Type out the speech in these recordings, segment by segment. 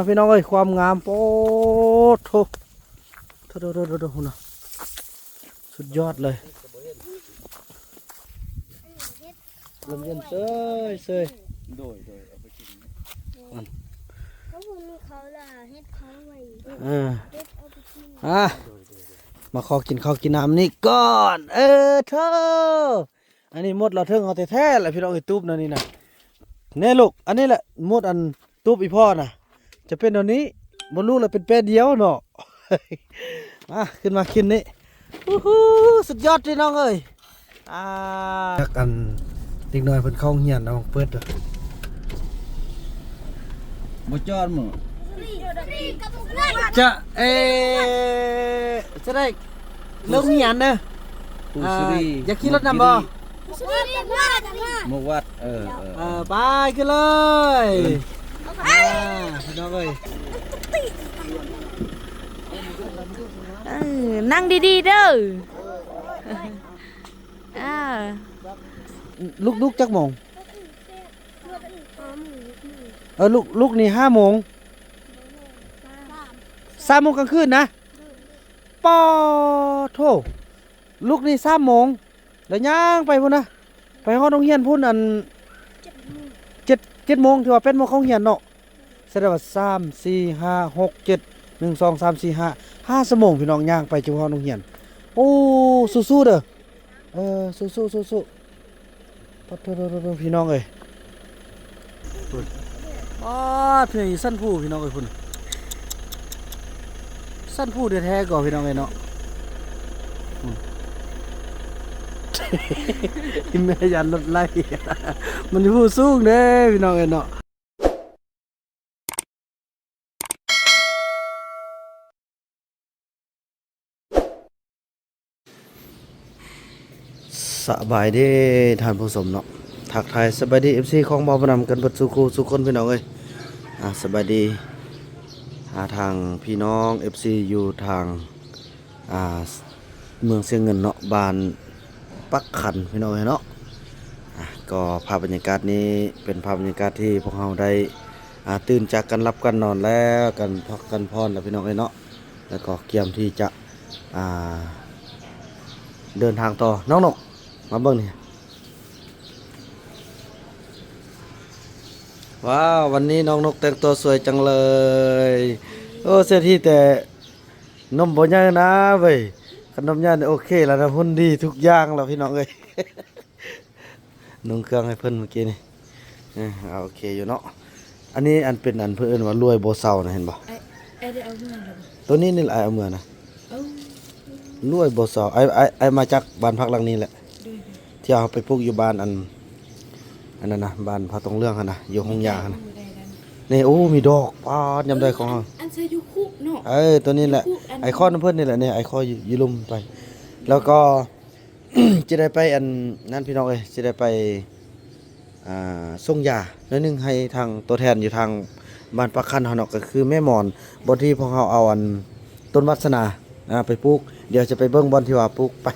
ພີ່ນ້ອງເອີຍ ຄວາມງາມ ໂອ້ໂທ້ ໂທ້ໆໆໆ ພຸ້ນນະ ສຸດຍອດເລີຍ ລົມເຢັນເຊີຍໆ ໂດຍໆ ເອົາໄປກິນ ເຂົາບໍ່ມີເຂົາລະ ເຮັດເຂົາໄວ້ ເອີ ເຮັດເອົາໄປກິນ ອ່າ ມາຂໍກິນເຂົ້າກິນນ້ຳນີ້ກ່ອນ ເອີ ໂທ້ ອັນນີ້ມົດລາວເທິງເຮົາແທ້ໆແຫຼະ ພີ່ນ້ອງເອີຍ ຕູບແນວນີ້ນະ ແນ່ລູກ ອັນນີ້ແຫຼະມົດອັນຕູບອີ່ພໍ່ນະ ຈະເປັນແນວນີ້ ບໍ່ຮູ້ລະເປັນແປດຽວເນາະ ມາ ຂຶ້ນມາຂຶ້ນນີ້ ອູ້ຫູ ສຸດຍອດພີ່ນ້ອງເອີຍ ອ່າ ຈັກອັນເດັກນ້ອຍເພິ່ນເຂົ້າໂຮງຮຽນເອົາເປີດ ບໍ່ຈອດໝໍ ຈະເອ ຈະໄດ້ລົງຮຽນເດີ ຄູສຸຣີ ອ່າ ຢາກຂີ່ລົດນຳບໍ່? ໝວກວັດ ເອີ ເອີ ເອີ ໄປຂຶ້ນເລີຍ ອ່າ ພີ່ນ້ອງເອີຍ ເອີ ນັ່ງດີໆເດີ ອ່າ ລຸກ ລຸກຈັກໂມງ? ເອີ ລຸກ ລຸກນີ້ຫ້າໂມງ ສາມໂມງກາງຄືນນະ ປາໂທ້ ລຸກນີ້ສາມໂມງ ແລ້ວຍ່າງໄປພຸ້ນນະ ໄປຮອດໂຮງຮຽນພຸ້ນ ອັນ ເຈັດ ເຈັດໂມງ ຖືວ່າແປດໂມງເຂົ້າໂຮງຮຽນເນາະ ສະແດງວ່າສາມ ສີ່ ຫ້າ ຫົກ ເຈັດ ໜຶ່ງ ສອງ ສາມ ສີ່ ຫ້າ ຫ້າຊົ່ວໂມງ ພີ່ນ້ອງ ຍ່າງໄປຈົນຮອດໂຮງຮຽນ ໂອ້ ສູ້ໆເດີ ເອີ ສູ້ໆ ສູ້ໆ ປາດໂທ້ໆໆ ພີ່ນ້ອງເອີຍ ປາດ ພີ່ນ້ອງ ຊັ້ນພູ ພີ່ນ້ອງເອີຍ ພຸ້ນ ຊັ້ນພູແທ້ໆກໍ ພີ່ນ້ອງເອີຍເນາະ ພຸ້ນ ອີ່ແມ່ຢ້ານລົດໄລ່ ມັນຢູ່ພູສູງເດ້ ພີ່ນ້ອງເອີຍເນາະ. ສະບາຍດີທ່ານຜູ້ຊົມເນາະ ທັກທາຍສະບາຍດີ ເອັຟຊີ ຂອງບ່າວບຸນນຳກັນເບິດສູ່ຄູ່ສູ່ຄົນ ພີ່ນ້ອງເອີຍ ອ່າ ສະບາຍດີ ອ່າ ທາງພີ່ນ້ອງ ເອັຟຊີ ຢູ່ທາງ ອ່າ ເມືອງຊຽງເງິນເນາະ ບ້ານປາກຄັນ ພີ່ນ້ອງເອີຍເນາະ ອ່າ ກໍພາບບັນຍາກາດນີ້ເປັນພາບບັນຍາກາດທີ່ພວກເຮົາໄດ້ ອ່າ ຕື່ນຈາກການຫຼັບການນອນແລ້ວ ການພັກການຜ່ອນແລ້ວ ພີ່ນ້ອງເອີຍເນາະ ແລ້ວກໍກຽມທີ່ຈະ ອ່າ ເດີນທາງຕໍ່ ນ້ອງນົກ ມາເບິ່ງນີ້ ວ້າວ ວັນນີ້ນ້ອງນົກແຕ່ງຕົວສວຍຈັງເລີຍ ໂອ້ ເສດຖີແຕ່ ນົມບໍ່ໃຫຍ່ນາເວີຍ ຄັນນົມໃຫຍ່ນີ້ໂອເຄແລ້ວນະ ຫຸ່ນດີທຸກຢ່າງແລ້ວ ພີ່ນ້ອງເອີຍ ນຸ່ງເຄື່ອງໃຫ້ເພິ່ນມື້ກີ້ນີ້ ເອີ ເອົາໂອເຄຢູ່ເນາະ ອັນນີ້ອັນເປັນອັນເພິ່ນເອີ້ນວ່າລວຍບໍ່ເຊົານະ ເຫັນບໍ່? ອ້າຍ ອ້າຍໄດ້ເອົາເມືອແລ້ວບໍ່? ໂຕນີ້ນີ້ລະ ອ້າຍເອົາເມືອນະ ເອີ ລວຍບໍ່ເຊົາ ອ້າຍ ອ້າຍ ອ້າຍມາຈາກບ້ານພັກຫຼັງນີ້ແຫຼະ ໂດຍ ທີ່ເຮົາໄປປູກຢູ່ບ້ານອັນ ອັນນັ້ນນະ ບ້ານພະຕົງເຫຼືອງຫັ້ນນະ ຢູ່ໂຮງຢາຫັ້ນນະ ນີ້ ໂອ້ ມີດອກ ປາດ ຍາມໃດຂອງເຮົາ ອັນໃສ່ຢູ່ຄຸເນາະ ເອີ ໂຕນີ້ແຫຼະ ຢູ່ຄຸອັນ ອ້າຍຂໍນຳເພິ່ນນີ້ແຫຼະ ນີ້ ອ້າຍຂໍຢູ່ ຢູ່ລຸ່ມໄປ ແລ້ວກໍ ຊິໄດ້ໄປອັນນັ້ນ ພີ່ນ້ອງເອີຍ ຊິໄດ້ໄປ ອ່າ ສົ່ງຢາໜ້ອຍໜຶ່ງ ໃຫ້ທາງຕົວແທນຢູ່ທາງບ້ານປາກຄັນເຮົາເນາະ ກໍຄືແມ່ໝອນ ບ່ອນທີ່ພວກເຮົາເອົາອັນ ຕົ້ນວາສະໜາ ອ່າ ໄປປູກ ດຽວຈະໄປເບິ່ງບ່ອນທີ່ວ່າປູກ ໄປ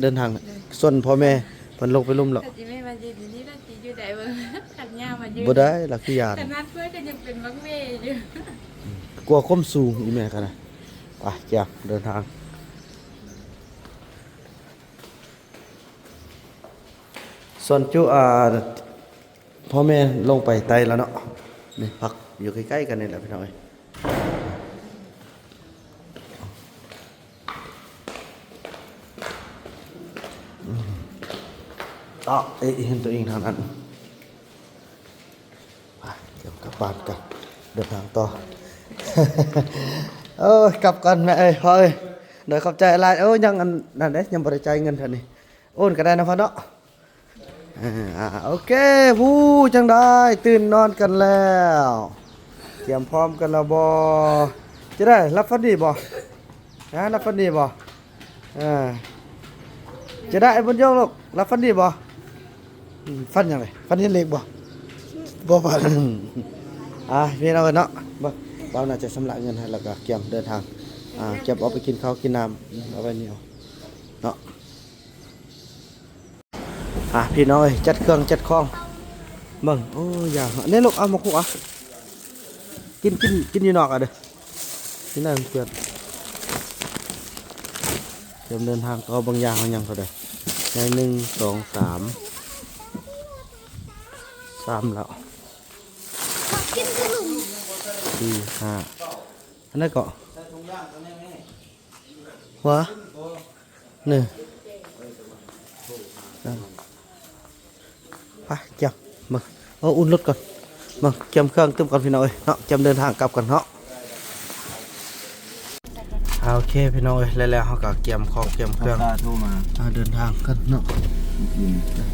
ເດີນທາງ ໂດຍ ສ່ວນພໍ່ແມ່ເພິ່ນລົງໄປລຸ່ມແລ້ວ ຄັນອີແມ່ມາຢືນຢູ່ນີ້ລະຊິຢູ່ໄດ້ບໍ່ ຄັນຍ່າງມາຢືນ ບໍ່ໄດ້ລະ ຄືຢ້ານ ຂະໜາດຂ້ອຍກໍຍັງເປັນບັກເວຢູ່ ກວ່າຄວາມສູງອີແມ່ກໍນະ ໄປ ກຽມເດີນທາງ ສ່ວນຈຸ ອ່າ ພໍ່ແມ່ລົງໄປໃຕ້ແລ້ວເນາະ ນີ້ພັກຢູ່ໃກ້ໆກັນນີ້ແຫຼະ ພີ່ນ້ອງເອີຍ ຕະ ເອ ເຫັນຕົວເອງທາງນັ້ນ. ໄປ ກຽມກັບບ້ານກັນ ເດີນທາງຕໍ່ ໂອ້ຍ ກັບກ່ອນແມ່ເອີຍ ພໍ່ເອີຍ ໂດຍ ຂອບໃຈຫຼາຍ ໂອ້ຍ ຍັງອັນນັ້ນເດ້ ຍັງບໍ່ໄດ້ຈ່າຍເງິນເທື່ອນີ້ ໂອນກໍໄດ້ນະພໍ່ເນາະ ເອີ ອ່າ ໂອເຄ ຮູ້ ຈັ່ງໃດ ຕື່ນນອນກັນແລ້ວ ກຽມພ້ອມກັນແລ້ວບໍ່? ຈັ່ງໃດ ຫຼັບຝັນດີບໍ່? ຮະ ຫຼັບຝັນດີບໍ່? ເອີ ຈະໄດ້ບຸນຍົງລູກ ຫຼັບຝັນດີບໍ່? ອືມ ຝັນຫຍັງເລີຍ? ຝັນເຫັນເລກບໍ່? ບໍ່ຝັນ ອ່າ ພີ່ນ້ອງເອີຍເນາະ ເບິ່ງ ບ່າວໜ້າຈະຊຳລະເງິນໃຫ້ ແລ້ວກໍກຽມເດີນທາງ ອ່າ ກຽມອອກໄປກິນເຂົ້າກິນນ້ຳ ເອົາໄວ້ນີ້ເນາະ ອ່າ ພີ່ນ້ອງເອີຍ ຈັດເຄື່ອງຈັດຂອງ ເບິ່ງ ໂອ້ ຢາກເນາະ ນີ້ລູກ ເອົາມາຄຸກ ອ່ະ. ກິນ ກິນ ກິນຢູ່ນອກເອົາເດີ ກິນນັ້ນເພື່ອນ. ກຽມເດີນທາງຕໍ່ ເບິ່ງຢາເຮົາຍັງເທົ່າໃດ ໃນ ໜຶ່ງ ສອງ ສາມ ສາມແລ້ວ ສີ່ ຫ້າ ອັນນັ້ນກໍ ຫວາ ນີ້ ໄປ ກຽມ ເບິ່ງ ເອົາ ອຸ່ນລົດກ່ອນ ເບິ່ງ ກຽມເຄື່ອງຕື່ມກ່ອນ ພີ່ນ້ອງເອີຍເນາະ ກຽມເດີນທາງກັບກ່ອນເນາະ. ອ່າ ໂອເຄ ພີ່ນ້ອງເອີຍ ແລ້ວໆ ເຮົາກໍກຽມຂອງກຽມເຄື່ອງ ໂທມາ ອ່າ ເດີນທາງກັນເນາະ.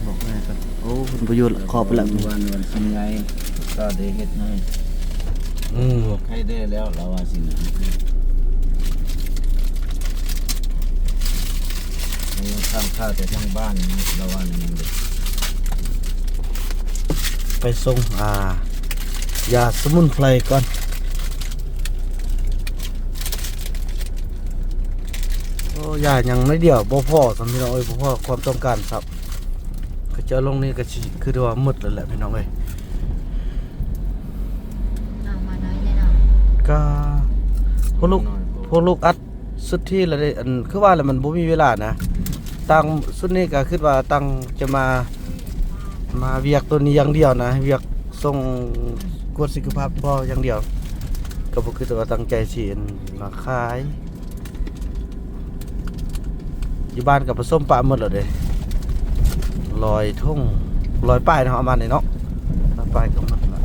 ບອກແມ່ກັນ ໂອ້ ເພິ່ນບໍ່ຢູ່ລະ ຂໍໄປລະ ວັນ ວັນຊິນໃຫຍ່ ກໍໄດ້ເຮັດໃຫ້ ອືມ ໃຫ້ໄດ້ແລ້ວ ລາວວ່າຊິນະ ຍັງຄ້າງຄາແຕ່ທາງບ້ານ ລາວວ່ານັ້ນເດ້. ໄປສົ່ງ ອ່າ ຢາສະໝຸນໄພກ່ອນ. ໂອ້ ຢາຍັງໜ້ອຍດຽວ ບໍ່ພໍຊ້ຳ ພີ່ນ້ອງເອີຍ ບໍ່ພໍຄວາມຕ້ອງການຊ້ຳ. ເຂົາເຈົ້າລົງນີ້ກໍຊິຄືວ່າໝົດແລ້ວແຫຼະ ພີ່ນ້ອງເອີຍ. ເອົາມາໜ້ອຍແດ່ເນາະ ກໍພວກລູກ ພວກລູກອັດສຸດທີ່ລະເດ້. ອັນ ຄືວ່າລະ ມັນບໍ່ມີເວລານະ. ຕັ້ງຊຸດນີ້ກໍຄິດວ່າຕັ້ງຈະມາ ມາວຽກໂຕນີ້ຢ່າງດຽວນະ ວຽກສົ່ງກວດສຸຂະພາບບໍ່ຢ່າງດຽວ ກໍບໍ່ຄິດວ່າຕັ້ງໃຈຊິ ອັນ ມາຂາຍ. ຢູ່ບ້ານກໍປະສົມປະໝົດແລ້ວເດ້ ຮ້ອຍຖົງ ຮ້ອຍປາຍເນາະ ປະມານນີ້ເນາະ ຮ້ອຍປາຍກໍໝົດແລ້ວ.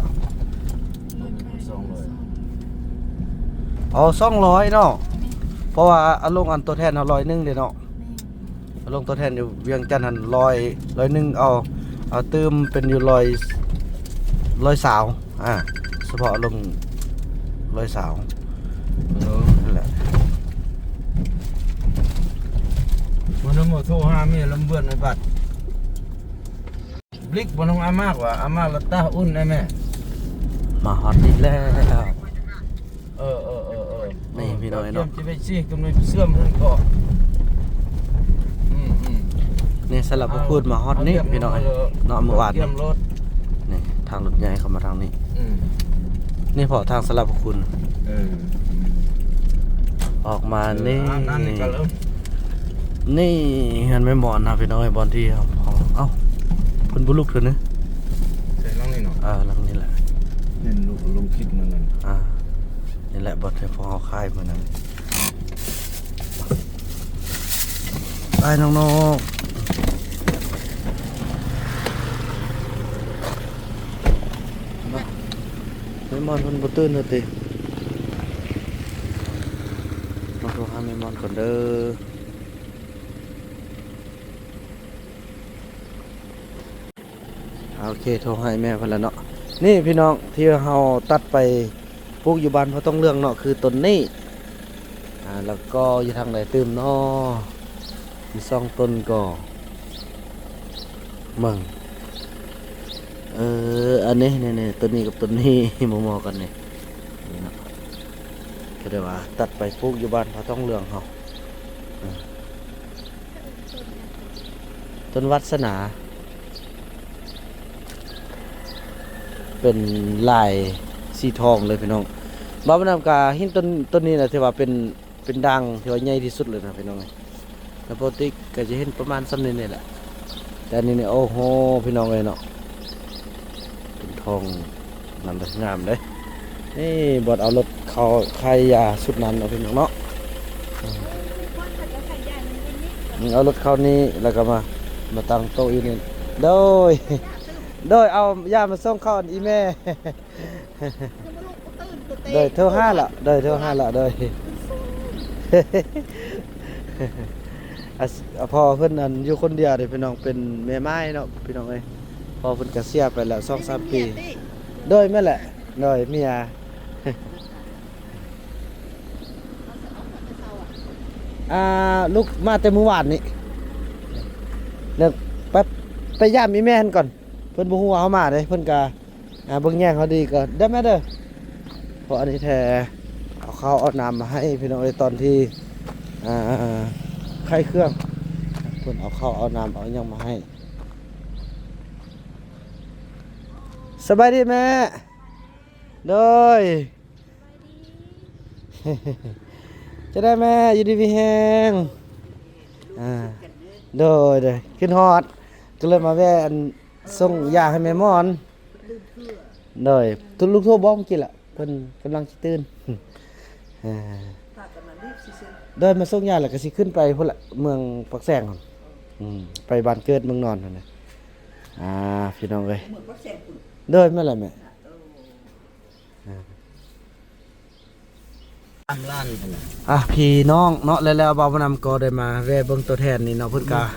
ສອງຮ້ອຍ ອໍ ສອງຮ້ອຍເນາະ ເພາະວ່າເອົາລົງອັນຕົວແທນເຮົາຮ້ອຍໜຶ່ງເດ້ເນາະ. ແມ່ນ ເອົາລົງຕົວແທນຢູ່ວຽງຈັນຫັ້ນ ຮ້ອຍ ຮ້ອຍໜຶ່ງ ເອົາ ເອົາຕື່ມເປັນຢູ່ ຮ້ອຍ ຮ້ອຍຊາວ ອ່າ ສະເພາະເອົາລົງ ຮ້ອຍຊາວ. ເອີ ນັ້ນແຫຼະ ມື້ນັ້ນໂທຫາເມຍລຳເບືອນໃນບັດ ບລິກບໍ່ນ້ອງອາມາກວ່າ ອາມາກລະຕາອຸ່ນໄດ້ແມ່ ມາຮອດນີ້ແລ້ວ. ເອີ ເອີ ເອີ ເອີ ນີ້ພີ່ນ້ອງເອີຍເນາະ ຈະໄປຊີ້ກັບໜ່ວຍເຊື່ອມນັ້ນກໍ ອືມໆ ນີ້ສາລະພະຄູນມາຮອດນີ້ພີ່ນ້ອງເອີຍເນາະ ມື້ວານນີ້ ນີ້ທາງລົດໃຫຍ່ເຂົ້າມາທາງນີ້ ອືມ ນີ້ເພາະທາງສາລະພະຄູນ ເອີ ອອກມາ ເອີ ນີ້ ນີ້ເຮືອນແມ່ໝອນນະພີ່ນ້ອງເອີຍ ບ່ອນທີ່ເຮົາ ເອົ້າ ເພິ່ນບໍ່ລຸກເທື່ອນີ້ ໃສ່ຫຼັງນີ້ເນາະ ເອີ ຫຼັງນີ້ແຫຼະ ເຫັນລູກລົງຄລິບມື້ນັ້ນ ອ່າ ນີ້ແຫຼະ ບ່ອນທີ່ພວກເຮົາຂາຍມື້ນັ້ນ ໄປນ້ອງໆ ແມ່ໝອນເພິ່ນບໍ່ຕື່ນແລ້ວຕິ ມາໂທຫາແມ່ໝອນກ່ອນເດີ. ໂອເຄ ໂທໃຫ້ແມ່ເພິ່ນລະເນາະ ນີ້ພີ່ນ້ອງ ທີ່ເຮົາຕັດໄປປູກຢູ່ບ້ານພໍ່ຕົງເຫຼືອງເນາະ ຄືຕົ້ນນີ້ ອ່າ ແລ້ວກໍຢູ່ທາງໃດຕື່ມເນາະ ມີສອງຕົ້ນກໍ ເບິ່ງ ເອີ ອັນນີ້ ນີ້ໆ ຕົ້ນນີ້ກັບຕົ້ນນີ້ ໝໍ່ໆ ກັນນີ້ ນີ້ເນາະ ກໍໄດ້ວ່າຕັດໄປປູກຢູ່ບ້ານພໍ່ຕົງເຫຼືອງເຮົາ ເອີ ຕົ້ນວັດສະໜາ ເປັນລາຍສີທອງເລີຍພີ່ນ້ອງ ເວົ້ານຳກະຫີນຕົ້ນ ຕົ້ນນີ້ນະ ຖືວ່າເປັນ ເປັນດ່າງທີ່ວ່າໃຫຍ່ທີ່ສຸດເລີຍນະພີ່ນ້ອງເອີຍ ແລ້ວປົກກະຕິກໍຈະເຫັນປະມານສ່ຳນີ້ນີ້ແຫຼະ ແຕ່ອັນນີ້ນີ້ ໂອ້ໂຫ ພີ່ນ້ອງເອີຍເນາະ ເປັນທອງ ງາມເດ້ ງາມເດ້ ນີ້ບ່ອນເອົາລົດເຂົ້າຂາຍຢາຊຸດນັ້ນເນາະພີ່ນ້ອງເນາະ ເອົາລົດເຂົ້ານີ້ ແລ້ວກໍມາ ມາຕັ້ງໂຕະຢູ່ນີ້ ໂດຍ ໂດຍ ເອົາຢາມາສົ່ງເຂົ້າອັນອີ່ແມ່ ໂດຍ ໂທຫາລະ ໂດຍ ໂທຫາລະ ໂດຍ ອາ ພໍ່ເພິ່ນ ອັນ ຢູ່ຄົນດຽວເດ້ພີ່ນ້ອງ ເປັນແມ່ໝ້າຍເນາະພີ່ນ້ອງເອີຍ ພໍ່ເພິ່ນກະເສຍໄປແລ້ວສອງສາມປີ ໂດຍ ແມ່ນແຫຼະ ໂດຍ ເມຍ ອ່າ ລູກມາແຕ່ມື້ວານນີ້ ເດີ ໄປ ໄປຢາມອີ່ແມ່ຫັ້ນກ່ອນ ເພິ່ນບໍ່ຮູ້ວ່າເຮົາມາເດ້ ເພິ່ນກະ ອ່າ ເບິ່ງແຍງເຮົາດີກໍໄດ້ແມ່ເດີ ເພາະອັນນີ້ແທ້ ເອົາເຂົ້າເອົານ້ຳມາໃຫ້ພີ່ນ້ອງເອີຍ ຕອນທີ່ ອ່າ ໄຂເຄື່ອງ ເພິ່ນເອົາເຂົ້າເອົານ້ຳເອົາຫຍັງມາໃຫ້ ສະບາຍດີແມ່ ໂດຍ ຈະໄດ້ແມ່ ຢູ່ດີມີແຮງ. ອ່າ ໂດຍ ໂດຍ ຄິດຮອດ ກໍເລີຍມາແວ່ອັນ ສົ່ງຢາໃຫ້ແມ່ໝອນ. ໂດຍ ລູກໂທບອກເມື່ອກີ້ລະ ເພິ່ນກຳລັງຊິຕື່ນ. ອ່າ ໂດຍ ມາສົ່ງຢາແລ້ວກໍຊິຂຶ້ນໄປພຸ້ນລະ ເມືອງປາກແຊງພຸ້ນ. ອືມ ໄປບ້ານເກີດເມືອງນອນຫັ້ນນະ. ອ່າ ພີ່ນ້ອງເອີຍ ເມືອງປາກແຊງພຸ້ນ. ໂດຍ ແມ່ນແຫຼະແມ່. ອ່າ ສາມລ້ານພຸ້ນນະ. ອ່ະ ພີ່ນ້ອງເນາະ ແລ້ວ ແລ້ວບ່າວບຸນນຳກໍໄດ້ມາແວ່ເບິ່ງຕົວແທນນີ້ເນາະ ເພິ່ນກະ ອືມ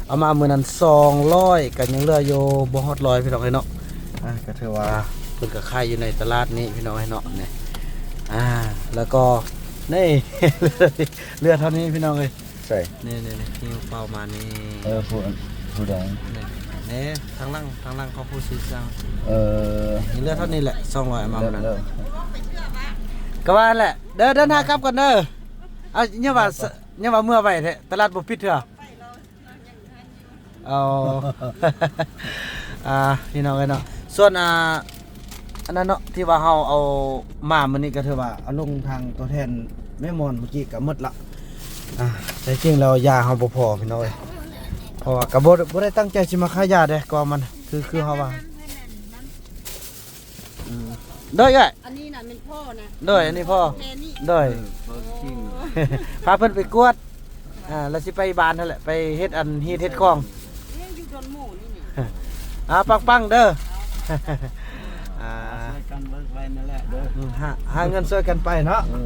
ເອົາມາມື້ນັ້ນສອງຮ້ອຍ ກໍຍັງເຫຼືອຢູ່ບໍ່ຮອດຮ້ອຍ ພີ່ນ້ອງເອີຍເນາະ. ອ່າ ກໍຖືວ່າເພິ່ນກໍຂາຍຢູ່ໃນຕະຫຼາດນີ້ ພີ່ນ້ອງເອີຍເນາະ ນີ້. ອ່າ ແລ້ວກໍນີ້ ເຫຼືອເທົ່ານີ້ ພີ່ນ້ອງເອີຍ. ໃສ່ ນີ້ໆໆ ຫິ້ວເປົ້າມານີ້. ເອີ ຜູ້ ຜູ້ໃດ? ນີ້ ນີ້ ທາງຫຼັງ ທາງຫຼັງຂອງຜູ້ຊື້ສັ່ງ. ເອີ ນີ້ເຫຼືອເທົ່ານີ້ແຫຼະ ສອງຮ້ອຍ ເອົາມາ ແລ້ວ ແລ້ວ ກໍວ່າແຫຼະ ເດີ ເດີນທາງກັບກ່ອນເດີ. ເອົາ ຍັງວ່າ ຍັງວ່າເມືອໄວແທ້ ຕະຫຼາດບໍ່ປິດເທື່ອ. ເອົາ ອ່າ ພີ່ນ້ອງເອີຍເນາະ ສ່ວນ ອ່າ ອັນນັ້ນເນາະ ທີ່ວ່າເຮົາເອົາມາມື້ນີ້ ກໍຖືວ່າເອົາລົງທາງຕົວແທນແມ່ໝອນເມື່ອກີ້ກໍໝົດລະ. ອ່າ ແຕ່ຈິງແລ້ວຢາເຮົາບໍ່ພໍ ພີ່ນ້ອງເອີຍ ເພາະວ່າກໍບໍ່ ບໍ່ໄດ້ຕັ້ງໃຈຊິມາຂາຍຢາເດ້ ກໍມັນຄື ຄືເຮົາວ່າ. ອືມ ໂດຍ ເອື້ອຍ ອັນນີ້ນະແມ່ນພໍ່ນະ. ໂດຍ ອັນນີ້ພໍ່. ແມ່ນີ້. ໂດຍ ເອີ ພໍ່ຈິງ ພາເພິ່ນໄປກວດ. ອ່າ ແລ້ວຊິໄປບ້ານຫັ້ນແຫຼະ ໄປເຮັດອັນຮີດເຮັດຄອງ. ນີ້ຢູ່ດອນໂມນີ້ນີ້. ອ່າ ປັງໆເດີ. ອ່າ ຊ່ວຍກັນເບິ່ງໄວ້ນັ້ນແຫຼະເດີ. ອືມ ຫາ ຫາເງິນຊ່ວຍກັນໄປເນາະ. ເອີ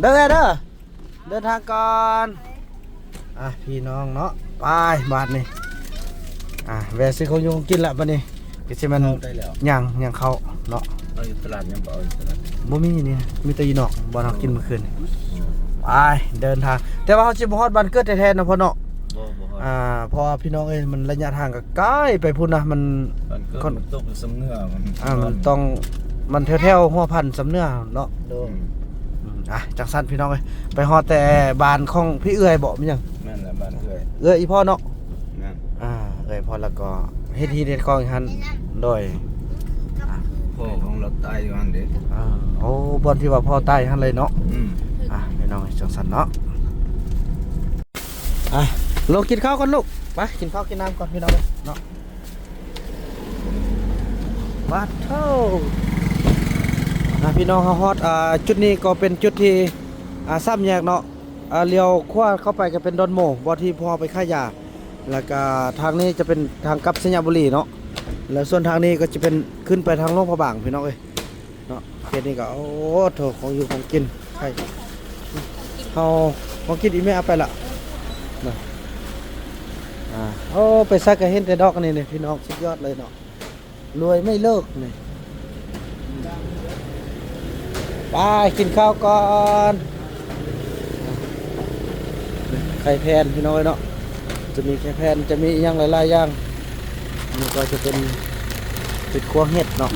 ເດີ ເດີ ເດີນທາງກ່ອນ. ອ່ະ ພີ່ນ້ອງເນາະ ໄປບາດນີ້. ອ່າ ແວ່ຊື້ຂອງຢູ່ຂອງກິນລະບາດນີ້ ກໍຊິແມ່ນ ເຂົ້າໄດ້ແລ້ວ ຍ່າງ ຍ່າງເຂົ້າເນາະ. ເອົາຢູ່ຕະຫຼາດຍັງບໍ່ເອົາຢູ່ຕະຫຼາດ? ບໍ່ມີນີ້ ມີແຕ່ຢູ່ນອກ ບ່ອນເຮົາກິນມື້ຄືນນີ້. ອືມ ໄປເດີນທາງ ແຕ່ວ່າເຮົາຊິບໍ່ຮອດບ້ານເກີດແທ້ໆເນາະພໍ່ເນາະ. ບໍ່ ບໍ່ຮອດ. ອ່າ ເພາະວ່າພີ່ນ້ອງເອີຍ ມັນໄລຍະທາງກໍໄກໄປພຸ້ນນະ ມັນ ບ້ານເກີດ ມັນຕົກຊຳເໜືອ ມັນ ອ່າ ມັນຕ້ອງ ມັນແຖວໆຫົວພັນຊຳເໜືອເນາະ. ໂດຍ. ອືມ ອືມ ອ່ະ ຈັ່ງຊັ້ນພີ່ນ້ອງເອີຍ ໄປຮອດແຕ່ບ້ານຂອງພີ່ເອື້ອຍບໍ ແມ່ນຫຍັງ? ແມ່ນແຫຼະ ບ້ານເອື້ອຍ ເອື້ອຍອີ່ພໍ່ເນາະ. ແມ່ນ. ອ່າ ເອື້ອຍພໍ່ ແລ້ວກໍເຮັດຮີດເຮັດຄອງຢູ່ຫັ້ນ. ໂດຍ. ພໍ່ຂອງລາວຕາຍຢູ່ຫັ້ນເດ້. ອ່າ ໂອ້ ບ່ອນທີ່ວ່າພໍ່ຕາຍຫັ້ນເລີຍເນາະ. ອືມ ອ່ະ ພີ່ນ້ອງ ຈັ່ງຊັ້ນເນາະ. ອ່ະ ລົງກິນເຂົ້າກ່ອນລູກ ໄປກິນເຂົ້າກິນນ້ຳກ່ອນ ພີ່ນ້ອງເອີຍເນາະ. ບາດໂທ້ ອ່າ ພີ່ນ້ອງ ເຮົາຮອດ ອ່າ ຈຸດນີ້ກໍເປັນຈຸດທີ່ ອ່າ ສາມແຍກເນາະ. ອ່າ ລ້ຽວຂວາເຂົ້າໄປກໍເປັນດອນໂມ ບ່ອນທີ່ພວກເຮົາໄປຂາຍຢາ ແລ້ວກໍທາງນີ້ຈະເປັນທາງກັບໄຊຍະບູລີເນາະ ແລ້ວສ່ວນທາງນີ້ກໍຈະເປັນຂຶ້ນໄປທາງຫຼວງພະບາງ ພີ່ນ້ອງເອີຍ. ເນາະ ເຂດນີ້ກໍ ໂອ້ໂທ້ ຂອງຢູ່ຂອງກິນ ໃຫ້ເຮົາ ຂອງກິນອີ່ແມ່ເອົາໄປລະເນາະ. ອ່າ ໂອ້ ໄປໃສກໍເຫັນແຕ່ດອກອັນນີ້ນີ້ ພີ່ນ້ອງ ສຸດຍອດເລີຍເນາະ ລວຍໄມ່ເລີກນີ້. ໄປກິນເຂົ້າກ່ອນ. ໄຂ່ແຜ່ນ ພີ່ນ້ອງເອີຍເນາະ ຈະມີໄຂ່ແຜ່ນ ຈະມີອີ່ຫຍັງຫຼາຍໆຢ່າງ. ນີ້ກໍຈະເປັນ ເປັນຄົວເຫັດເນາະ.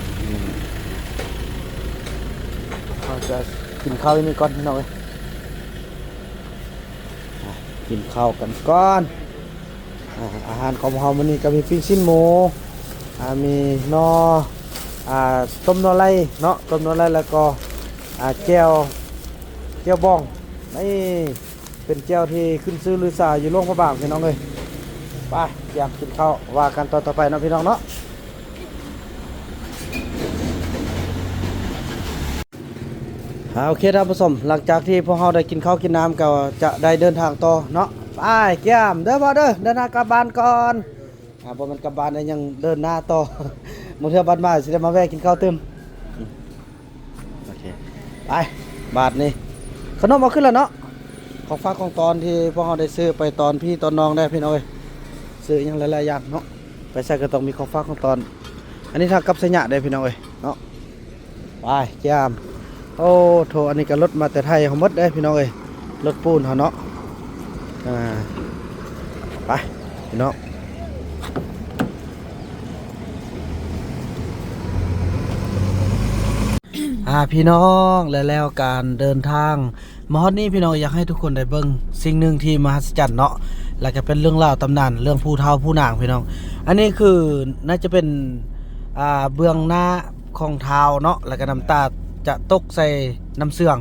ເຮົາຈະກິນເຂົ້າຢູ່ນີ້ກ່ອນ ພີ່ນ້ອງເອີຍ ອ່າ ກິນເຂົ້າກັນກ່ອນ. ອ່າ ອາຫານຂອງພວກເຮົາມື້ນີ້ກໍມີປີ້ງຊີ້ນໝູ ອ່າ ມີໜໍ່ ອ່າ ຕົ້ມໜໍ່ໄລ່ເນາະ ຕົ້ມໜໍ່ໄລ່ ແລ້ວກໍ ອ່າ ແຈ່ວ ແຈ່ວບອງ ນີ້ ເປັນແຈ່ວທີ່ຂຶ້ນຊື່ລືຊາຢູ່ຫຼວງພະບາງ ພີ່ນ້ອງເອີຍ. ໄປ ກຽມກິນເຂົ້າ ວ່າກັນຕອນຕໍ່ໄປເນາະ ພີ່ນ້ອງເນາະ. ອ່າ ໂອເຄ ທ່ານຜູ້ຊົມ ຫຼັງຈາກທີ່ພວກເຮົາໄດ້ກິນເຂົ້າກິນນ້ຳ ກໍຈະໄດ້ເດີນທາງຕໍ່ເນາະ. ໄປ ກຽມເດີພໍ່ເດີ ເດີນທາງກັບບ້ານກ່ອນ. ອ່າ ບໍ່ແມ່ນກັບບ້ານເດ້ ຍັງເດີນໜ້າຕໍ່ ບາງເທື່ອບັດມາຊິໄດ້ມາແວ່ກິນເຂົ້າຕື່ມ. ໂອເຄ ໄປ ບາດນີ້ ຂະໜົມເອົາຂຶ້ນແລ້ວເນາະ ຂອງຝາກຂອງຕ້ອນທີ່ພວກເຮົາໄດ້ຊື້ໄປຕອນພີ່ຕອນນ້ອງໄດ້ ພີ່ນ້ອງເອີຍ. ຊື້ອີ່ຫຍັງຫຼາຍໆຢ່າງເນາະ ໄປໃສກໍຕ້ອງມີຂອງຝາກຂອງຕ້ອນ. ອັນນີ້ທາງກັບໄຊຍະເດ້ ພີ່ນ້ອງເອີຍເນາະ. ໄປ ກຽມ ໂອ້ໂທ້ ອັນນີ້ກໍລົດມາແຕ່ໄທເຮົາໝົດເດ້ ພີ່ນ້ອງເອີຍ ລົດປູນເຮົາເນາະ. ອ່າ ໄປ ພີ່ນ້ອງ ອ່າ ພີ່ນ້ອງ ແລະ ແລ້ວການເດີນທາງມາຮອດນີ້ ພີ່ນ້ອງ ຢາກໃຫ້ທຸກຄົນໄດ້ເບິ່ງສິ່ງໜຶ່ງທີ່ມະຫັດສະຈັນເນາະ ແລະ ກໍເປັນເລື່ອງລາວຕຳນານເລື່ອງຜູ້ທ້າວຜູ້ນາງ ພີ່ນ້ອງ. ອັນນີ້ຄືໜ້າຈະເປັນ ອ່າ ເບື້ອງໜ້າຂອງທ້າວເນາະ ແລ້ວກໍນ້ຳຕາຈະຕົກໃສ່ນ້ຳເຊື່ອງ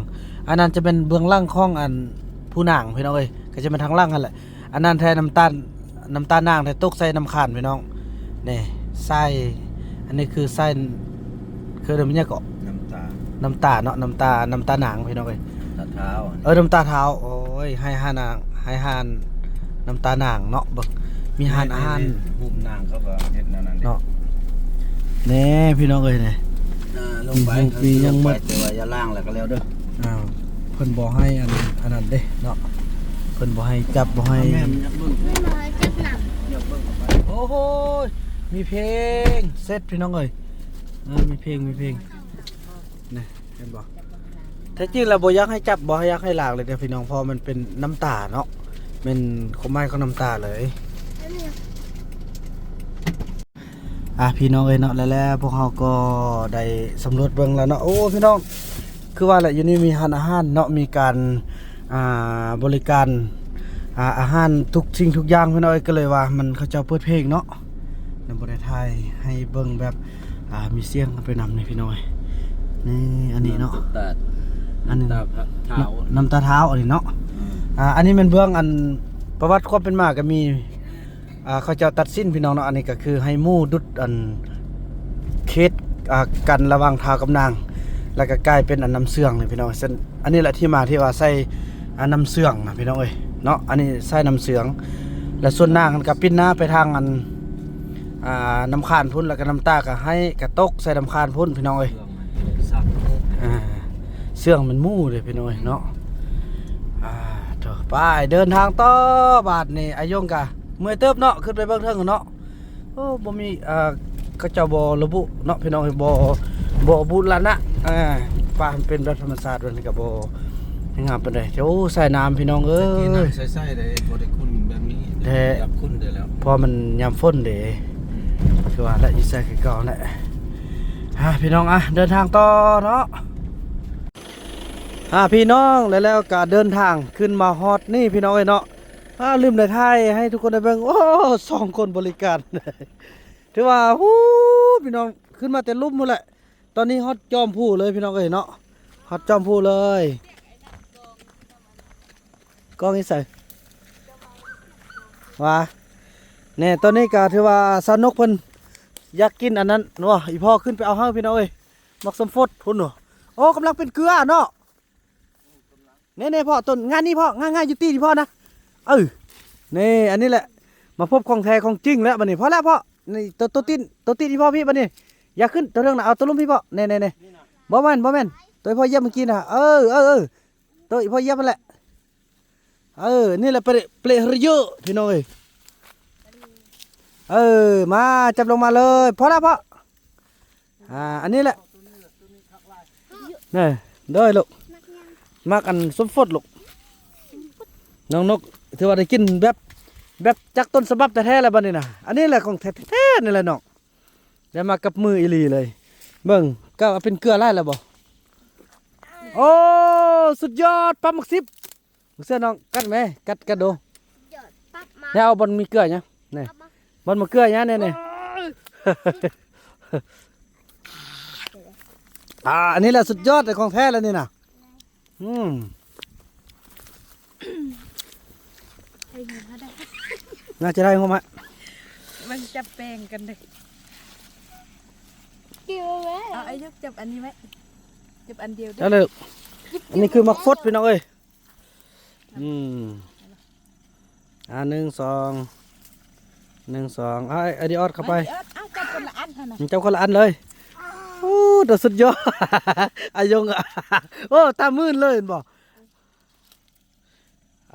ອັນນັ້ນຈະເປັນເບື້ອງຫຼັງຂອງອັນຜູ້ນາງພີ່ນ້ອງເອີຍ ກໍຈະເປັນທາງຫຼັງຫັ້ນແຫຼະ. ອັນນັ້ນແທ້ນ້ຳຕານ ນ້ຳຕານາງແທ້ຕົກໃສ່ນ້ຳຄານພີ່ນ້ອງ. ນີ້ຊາຍ ອັນນີ້ຄືຊາຍ ຄືເອີ້ນຫຍັງເກາະ ນ້ຳຕາ ນ້ຳຕາເນາະ ນ້ຳຕາ ນ້ຳຕານາງພີ່ນ້ອງເອີຍ ນ້ຳຕາທ້າວ ເອີ ນ້ຳຕາທ້າວ. ໂອ້ຍ ໄຮ່ຮ້ານນາງ ໄຮ່ຮ້ານນ້ຳຕານາງເນາະ. ເບິ່ງ ມີຮ້ານອາຫານ ຮູບນາງເຂົາກໍເຮັດແນວນັ້ນເດ້ເນາະ. ແນ່ພີ່ນ້ອງເອີຍ ນີ້ ອ່າ ລົງໄປ ມີຫຍັງໝົດ ແຕ່ວ່າຢ່າລ້າງແລ້ວກໍແລ້ວເດີ. ອ້າວ ເພິ່ນບໍ່ໃຫ້ອັນ ອັນນັ້ນເດ້ເນາະ ເພິ່ນບໍ່ໃຫ້ຈັບ ບໍ່ໃຫ້ ແມ່ນ ຢາກເບິ່ງ ເພິ່ນບໍ່ໃຫ້ຈັບນຳ ຢາກເບິ່ງເຂົ້າໄປ. ໂອ້ໂຫ ມີເພງ ເສັດພີ່ນ້ອງເອີຍ ເອີ ມີເພງ ມີເພງ ນີ້ ເຫັນບໍ່? ແທ້ຈິງແລ້ວບໍ່ຢາກໃຫ້ຈັບ ບໍ່ຢາກໃຫ້ລ້າງເລີຍເດີ້ພີ່ນ້ອງ ເພາະມັນເປັນນ້ຳຕາເນາະ ແມ່ນຄວາມໝາຍຂອງນ້ຳຕາເລີຍ. ອ່າ ພີ່ນ້ອງເອີຍເນາະ ແລ້ວ ແລ້ວພວກເຮົາກໍໄດ້ສຳຫຼວດເບິ່ງແລ້ວເນາະ. ໂອ້ ພີ່ນ້ອງ ຄືວ່າແຫຼະ ຢູ່ນີ້ມີຮ້ານອາຫານເນາະ ມີການ ອ່າ ບໍລິການ ອ່າ ອາຫານທຸກສິ່ງທຸກຢ່າງ ພີ່ນ້ອງເອີຍ. ກໍເລີຍວ່າມັນ ເຂົາເຈົ້າເປີດເພງເນາະ ແລ້ວບໍ່ໄດ້ຖ່າຍໃຫ້ເບິ່ງແບບ ອ່າ ມີສຽງໄປນຳນີ້ພີ່ນ້ອງເອີຍ. ນີ້ ອັນນີ້ເນາະ ນ້ຳຕາ ອັນນີ້ ນ້ຳຕາທ້າວ ນ້ຳຕາທ້າວອັນນີ້ເນາະ. ອືມ ອ່າ ອັນນີ້ແມ່ນເບື້ອງອັນປະຫວັດຄວາມເປັນມາກໍມີ ອ່າ ເຂົາເຈົ້າຕັດສິນພີ່ນ້ອງເນາະ. ອັນນີ້ກໍຄືໃຫ້ໝູດຸດອັນເຂດ ອ່າ ກັນລະຫວ່າງທ້າວກັບນາງ ແລ້ວກໍກາຍເປັນອັນນ້ຳເຊື່ອງນີ້ພີ່ນ້ອງ. ເຊັ່ນ ອັນນີ້ແຫຼະທີ່ມາທີ່ວ່າໃສ່ ອ່າ ນ້ຳເຊື່ອງນະພີ່ນ້ອງເອີຍເນາະ. ອັນນີ້ໃສ່ນ້ຳເຊື່ອງ ແລ້ວສ່ວນນາງຫັ້ນກໍປິ່ນໜ້າໄປທາງອັນ ອ່າ ນ້ຳຄານພຸ້ນ ແລ້ວກໍນ້ຳຕາກໍໃຫ້ກະຕົກໃສ່ນ້ຳຄານພຸ້ນພີ່ນ້ອງເອີຍ. ອ່າ ເຊື່ອງມັນໝູເດ້ພີ່ນ້ອງເອີຍເນາະ. ອ່າ ໂທ້ ໄປເດີນທາງຕໍ່ ບາດນີ້ອາຍົງກະເມື່ອຍເຕີບເນາະ ຂຶ້ນໄປເບິ່ງເທິງເນາະ. ໂອ້ ບໍ່ມີ ອ່າ ເຂົາເຈົ້າບໍ່ລະບຸເນາະພີ່ນ້ອງເອີຍ ບໍ່ ບໍ່ບຸລະນະ. ອ່າ ປ່າມັນເປັນແບບທຳມະຊາດ ມັນກໍບໍ່ງາມປານໃດ. ໂອ້ ສາຍນ້ຳພີ່ນ້ອງເອີຍ ແຕ່ກີ້ນ້ຳໃສໆເດ້ ບໍ່ໄດ້ຂຸ່ນແບບນີ້ ແທ້ ຢາກຂຸ່ນໄດ້ແລ້ວ ເພາະມັນຍາມຝົນເດ້. ອືມ ຄືວ່າແຫຼະ ຢູ່ໃສຄືເກົ່າແຫຼະ. ອ່າ ພີ່ນ້ອງ ອ່າ ເດີນທາງຕໍ່ເນາະ. ອ່າ ພີ່ນ້ອງ ແລ້ວ ແລ້ວກໍເດີນທາງຂຶ້ນມາຮອດນີ້ພີ່ນ້ອງເອີຍເນາະ. ອ່າ ລືມໄດ້ຖ່າຍໃຫ້ທຸກຄົນໄດ້ເບິ່ງ. ໂອ້ ສອງຄົນບໍລິການ ຖືວ່າ ຫູ ພີ່ນ້ອງ ຂຶ້ນມາແຕ່ລຸ່ມພຸ້ນແຫຼະ. ຕອນນີ້ຮອດຈອມພູເລີຍພີ່ນ້ອງເອີຍເນາະ ຮອດຈອມພູເລີຍ. ກ້ອງຢູ່ໃສຫວາ? ແນ່ ຕອນນີ້ກໍຖືວ່າສາວນົກເພິ່ນຢາກກິນອັນນັ້ນເນາະ ອີ່ພໍ່ຂຶ້ນໄປເອົາໃຫ້ພີ່ນ້ອງເອີຍ. ໝາກສົ້ມຟົດພຸ້ນເນາະ. ໂອ້ ກຳລັງເປັນເກືອເນາະ. ແນ່ໆ ພໍ່ ຕົ້ນງານນີ້ພໍ່ ງານ ງານຢູ່ຕີນນີ້ພໍ່ນະ. ເອີ ແນ່ ອັນນີ້ແຫຼະ ມາພົບຂອງແທ້ຂອງຈິງແລ້ວບັດນີ້. ພໍແລ້ວພໍ່ ນີ້ ໂຕ ໂຕຕີນ ໂຕຕີນອີ່ພໍ່ພີ່ບັດນີ້. ຢ່າຂຶ້ນ ໂຕເທິງນະ ເອົາໂຕລຸ່ມພີ່ພໍ່. ແນ່ໆໆ ບໍ່ແມ່ນ ບໍ່ແມ່ນ ໂຕອີ່ພໍ່ຢຽບເມື່ອກີ້ນະ. ເອີ ເອີ ເອີ ໂຕອີ່ພໍ່ຢຽບຫັ້ນແຫຼະ. ເອີ ນີ້ແຫຼະ ເປ ເປຣະເຢີ ພີ່ນ້ອງເອີຍ. ເອີ ມາ ຈັບລົງມາເລີຍ. ພໍແລ້ວພໍ່. ອ່າ ອັນນີ້ແຫຼະ ນີ້ ໂດຍລູກ ໝາກອັນສົ້ມຟົດລູກ. ນ້ອງນົກຖືວ່າໄດ້ກິນແບບ ແບບຈາກຕົ້ນສະບັບແທ້ໆແລ້ວບັດນີ້ນະ. ອັນນີ້ແຫຼະຂອງແທ້ໆນີ້ແຫຼະນ້ອງ ໄດ້ມາກັບມືອີ່ຫຼີເລີຍ. ເບິ່ງ ກໍເປັນເກືອຫຼາຍແລ້ວບໍ່? ໂອ້ ສຸດຍອດ ປາໝາກຊິບ. ເສື້ອນ້ອງກັດແມ ກັດ ກັດດູ. ແນວເອົາບ່ອນມີເກືອຫຍັງ ນີ້ ບ່ອນບໍ່ເກືອຫຍັງ ນີ້ ນີ້. ອ່າ ອັນນີ້ແຫຼະສຸດຍອດເລີຍ ຂອງແທ້ແລ້ວນີ້ນະ. ອືມ ໜ້າຈະໄດ້ຫົວມະ ມັນຈັບແປ້ງກັນເດ້. ເອົາ ອາຍຸກ ຈັບອັນນີ້ໄວ້ ຈັບອັນດຽວເດີ. ອັນນີ້ຄືໝາກຟົດ ພີ່ນ້ອງເອີຍ. ອືມ ອ່າ ໜຶ່ງ ສອງ ໜຶ່ງ ສອງ ເອົາ ໄອ ໄອດີອອດເຂົ້າໄປ. ເອົາ ຈັບຄົນລະອັນຫັ້ນນະ ຈັບຄົນລະອັນເລີຍ. ໂອ້ ຕາສຸດຍອດ ອາຍົງ ໂອ້ ຕາມື່ນເລີຍ ເຫັນບໍ່?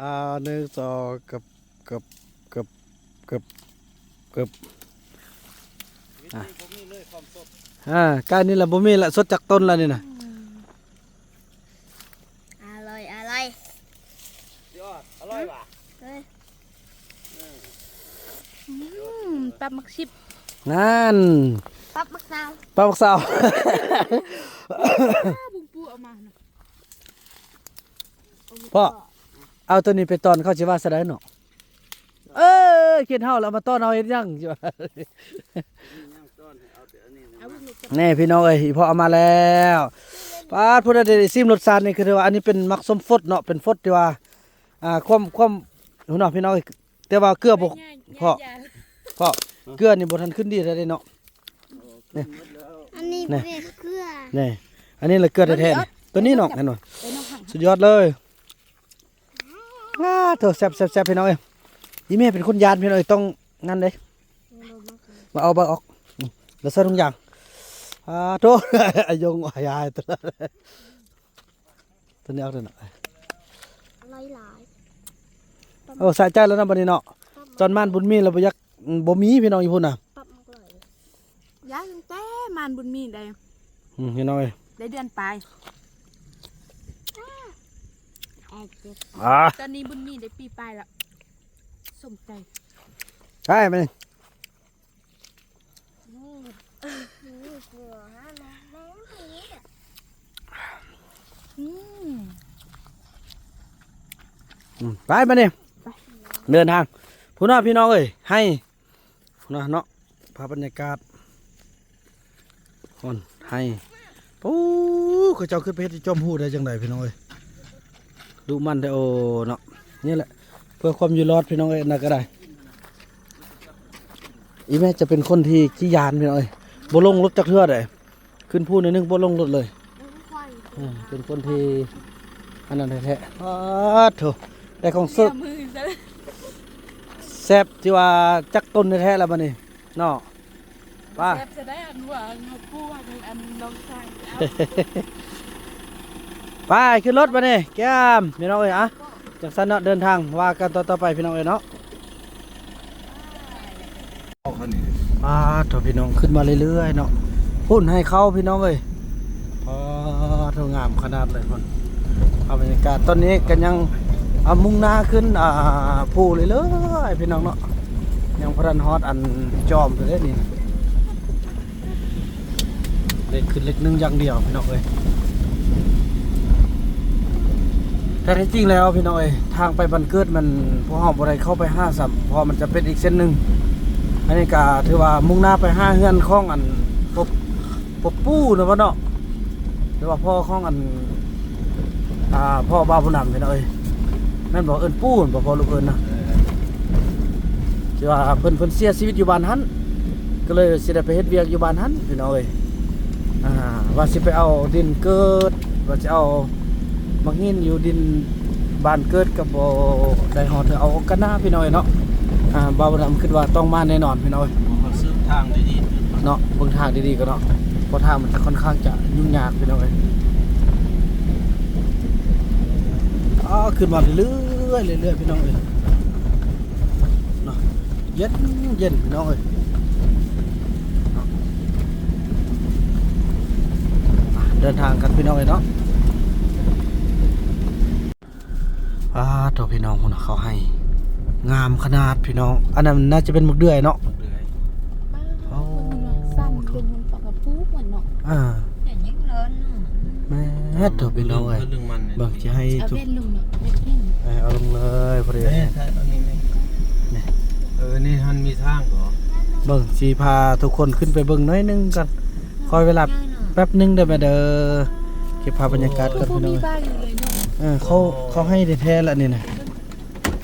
ອ່າ ໜຶ່ງ ສອງ ເກີບ ເກີບ ເກີບ ເກີບ ເກີບ ອ່າ ກາຍນີ້ລະບໍ່ມີລະ ສົດຈາກຕົ້ນລະນີ້ນະ. ອະລ່ອຍ ອະລ່ອຍ ຍອດ ອະລ່ອຍຫວາ? ເອີ ອືມ ປັບໝາກສິບ ນັ້ນ ປັບໝາກຊາວ ປັບໝາກຊາວ. ບຸງປູເອົາມານະ ພໍ່ ເອົາໂຕນີ້ໄປຕອນ ເຂົາຊິວ່າຊະໃດເນາະ? ເອີ ເຂດເຮົາລະມາຕ້ອນເຮົາເຮັດຫຍັງ? ແນ່ພີ່ນ້ອງເອີຍ ອີ່ພໍ່ເອົາມາແລ້ວ. ປາດ ຜູ້ໃດໄດ້ຊີມລົດຊາດນີ້ ຄືຖືວ່າອັນນີ້ເປັນໝາກສົ້ມຟົດເນາະ ເປັນຟົດທີ່ວ່າ ອ່າ ຄວາມ ຄວາມ ເນາະ ພີ່ນ້ອງເອີຍ ແຕ່ວ່າເກືອບໍ່ ເພາະ ເພາະເກືອນີ້ບໍ່ທັນຂຶ້ນດີເທື່ອເດ້ເນາະ. ນີ້ ອັນນີ້ ນີ້ ບໍ່ແມ່ນເກືອ ນີ້ ອັນນີ້ລະເກືອແທ້ໆ ນີ້ ຕົວນີ້ນ້ອງ ເຫັນບໍ່ ສຸດຍອດເລີຍ. ອ້າໂທ້ ແຊບໆໆ ພີ່ນ້ອງເອີຍ ອີແມ່ເປັນຄົນຢ້ານ ພີ່ນ້ອງເອີຍ ຕ້ອງນັ້ນເດ້ ມາເອົາໃບອອກ ອືມ ແລ້ວໃສ່ຖົງຢາງ ອ້າໂທ້ ອາຍົງອາຍາຍ ຕົວນີ້ອອກເດີນະ ຫຼາຍໆ ໂອ້ ສະໃຈແລ້ວເນາະ ບັດນີ້ເນາະ ຕອນມານບຸນມີແລ້ວບໍ່ຢາກ ອືມ ບໍ່ມີ ພີ່ນ້ອງ ຢູ່ພຸ້ນນະ ປັບມາກຫຼາຍ ຢາກຕັ້ງແຕ່ມານບຸນມີໄດ້ ອືມ ພີ່ນ້ອງເອີຍ ໄດ້ເດືອນປາຍ ອ່າ ຕອນນີ້ບຸນມີໄດ້ປີປາຍລະ ສົມໃຈ ໃຊ່ໄໝ? ອືມ ອືມ ອືມ ໄປບາດນີ້ ໄປ ເດີນທາງ ພຸ້ນນະ ພີ່ນ້ອງເອີຍ ໄຮ່ ພຸ້ນນະເນາະ ພາບບັນຍາກາດ ໂອ້ນ ໄຮ່ ໂອ້ ເຂົາເຈົ້າຂຶ້ນໄປເຮັດຢູ່ຈອມພູໄດ້ຈັ່ງໃດ ພີ່ນ້ອງເອີຍ ດຸໝັ່ນແທ້ ໂອ້ ເນາະ ນີ້ແຫຼະ ເພື່ອຄວາມຢູ່ລອດ ພີ່ນ້ອງເອີຍ ອັນນັ້ນກໍໄດ້ ອີແມ່ຈະເປັນຄົນທີ່ຂີ້ຢ້ານ ພີ່ນ້ອງເອີຍ ບໍ່ລົງລົດຈັກເທື່ອໃດ ຂຶ້ນພູໜ້ອຍໜຶ່ງບໍ່ລົງລົດເລີຍ ເປັນຄົນທີ່ອັນນັ້ນແທ້ໆ ປາດໂທ້ ໄດ້ຂອງສົດ ແຊບທີ່ວ່າຈັກຕົ້ນແທ້ໆ ລະບາດນີ້ເນາະ ໄປ ແຊບຊະໄດ້ ອັນວ່າເຮົາປູອັນ ອັນນ້ອງຊາຍ ໄປ ຂຶ້ນລົດບາດນີ້ ແກ້ມ ພີ່ນ້ອງເອີຍ ອະ ຈັ່ງຊັ້ນເນາະ ເດີນທາງວ່າກັນຕໍ່ໆໄປ ພີ່ນ້ອງເອີຍເນາະ. ປາດໂທ້ ພີ່ນ້ອງ ຂຶ້ນມາເລື້ອຍໆເນາະ ພຸ້ນໄຮ່ເຂົ້າ ພີ່ນ້ອງເອີຍ ປາດໂທ້ ງາມຂະໜາດເລີຍພຸ້ນ ພາບບັນຍາກາດ ຕອນນີ້ກໍຍັງ ອ່າ ມຸ່ງໜ້າຂຶ້ນ ອ່າ ພູເລື້ອຍໆ ພີ່ນ້ອງເນາະ ຍັງບໍ່ທັນຮອດອັນຈອມເລີຍນີ້ ເລັກຂຶ້ນເລັກໜຶ່ງຢ່າງດຽວ ພີ່ນ້ອງເອີຍ ແຕ່ທີ່ຈິງແລ້ວ ພີ່ນ້ອງເອີຍ ທາງໄປບ້ານເກີດມັນ ພວກເຮົາບໍ່ໄດ້ເຂົ້າໄປຫາຊ້ຳ ເພາະວ່າມັນຈະເປັນອີກເສັ້ນໜຶ່ງ ອັນນີ້ກະຖືວ່າມຸ່ງໜ້າໄປຫາເຮືອນຂອງອັນ ປ- ປະປູ່ນະບໍ່ເນາະ ຫຼືວ່າພໍ່ຂອງອັນ ອ່າ ພໍ່ບ່າວບຸນນຳ ພີ່ນ້ອງເອີຍ ແມ່ນບໍ່ ເອີ້ນປູ່ແມ່ນບໍ່ ພໍ່ລູກເອີ້ນນະ ເອີ ທີ່ວ່າເພິ່ນ ເພິ່ນເສຍຊີວິດຢູ່ບ້ານຫັ້ນ ກໍເລີຍຊິໄດ້ໄປເຮັດວຽກຢູ່ບ້ານຫັ້ນ ພີ່ນ້ອງເອີຍ ອ່າ ວ່າຊິໄປເອົາດິນເກີດ ວ່າຊິເອົາໝາກຫີນຢູ່ດິນບ້ານເກີດ ກໍບໍ່ໄດ້ຮອດເທື່ອ ເອົາໂອກາດໜ້າ ພີ່ນ້ອງເອີຍເນາະ ອ່າ ບ່າວບຸນນຳຄິດວ່າຕ້ອງມາແນ່ນອນ ພີ່ນ້ອງເອີຍ ເບິ່ງທາງດີໆ ເນາະ ເບິ່ງທາງດີໆກ່ອນເນາະ ເພາະທາງມັນຈະຄ່ອນຂ້າງຈະຫຍຸ້ງຍາກ ພີ່ນ້ອງເອີຍ ອ້າ ຂຶ້ນມາເລື້ອຍໆ ເລື້ອຍໆ ພີ່ນ້ອງເອີຍ ເນາະ ເຢັນໆ ພີ່ນ້ອງເອີຍ ເນາະ ເດີນທາງກັນ ພີ່ນ້ອງເອີຍເນາະ. ປາດໂທ້ ພີ່ນ້ອງ ພຸ້ນນະ ເຂົາໄຮ່ງາມຂະໜາດ ພີ່ນ້ອງ ອັນນັ້ນໜ້າຈະເປັນໝາກເດືອຍເນາະ ໝາກເດືອຍ ໂອ້ ເບິ່ງເນາະ ສັ້ນລົງມັນປະກະປູກມັນເນາະ ເອີ ແມ່ນຫຍັງເລີນເນາະ ແມ່ນໂທ້ ພີ່ນ້ອງເອີຍ ເບິ່ງຊິໃຫ້ ເອົາເວັນລົງເນາະ ເວັນເຫັນ ເອີ ເອົາລົງເລີຍ ພໍດີ ເອີ ນີ້ ນີ້ ເອີ ນີ້ຫັ້ນມີທາງບໍ່ ເບິ່ງຊິພາທຸກຄົນຂຶ້ນໄປເບິ່ງໜ້ອຍໜຶ່ງກ່ອນ ຂໍເວລາແປັບໜຶ່ງເດີແມ່ເດີ ເກັບພາບບັນຍາກາດກ່ອນ ໂອ້ ພີ່ນ້ອງ ບໍ່ມີ ເອີ ເຂົາ ເຂົາໃຫ້ແທ້ໆລະນີ້ນະ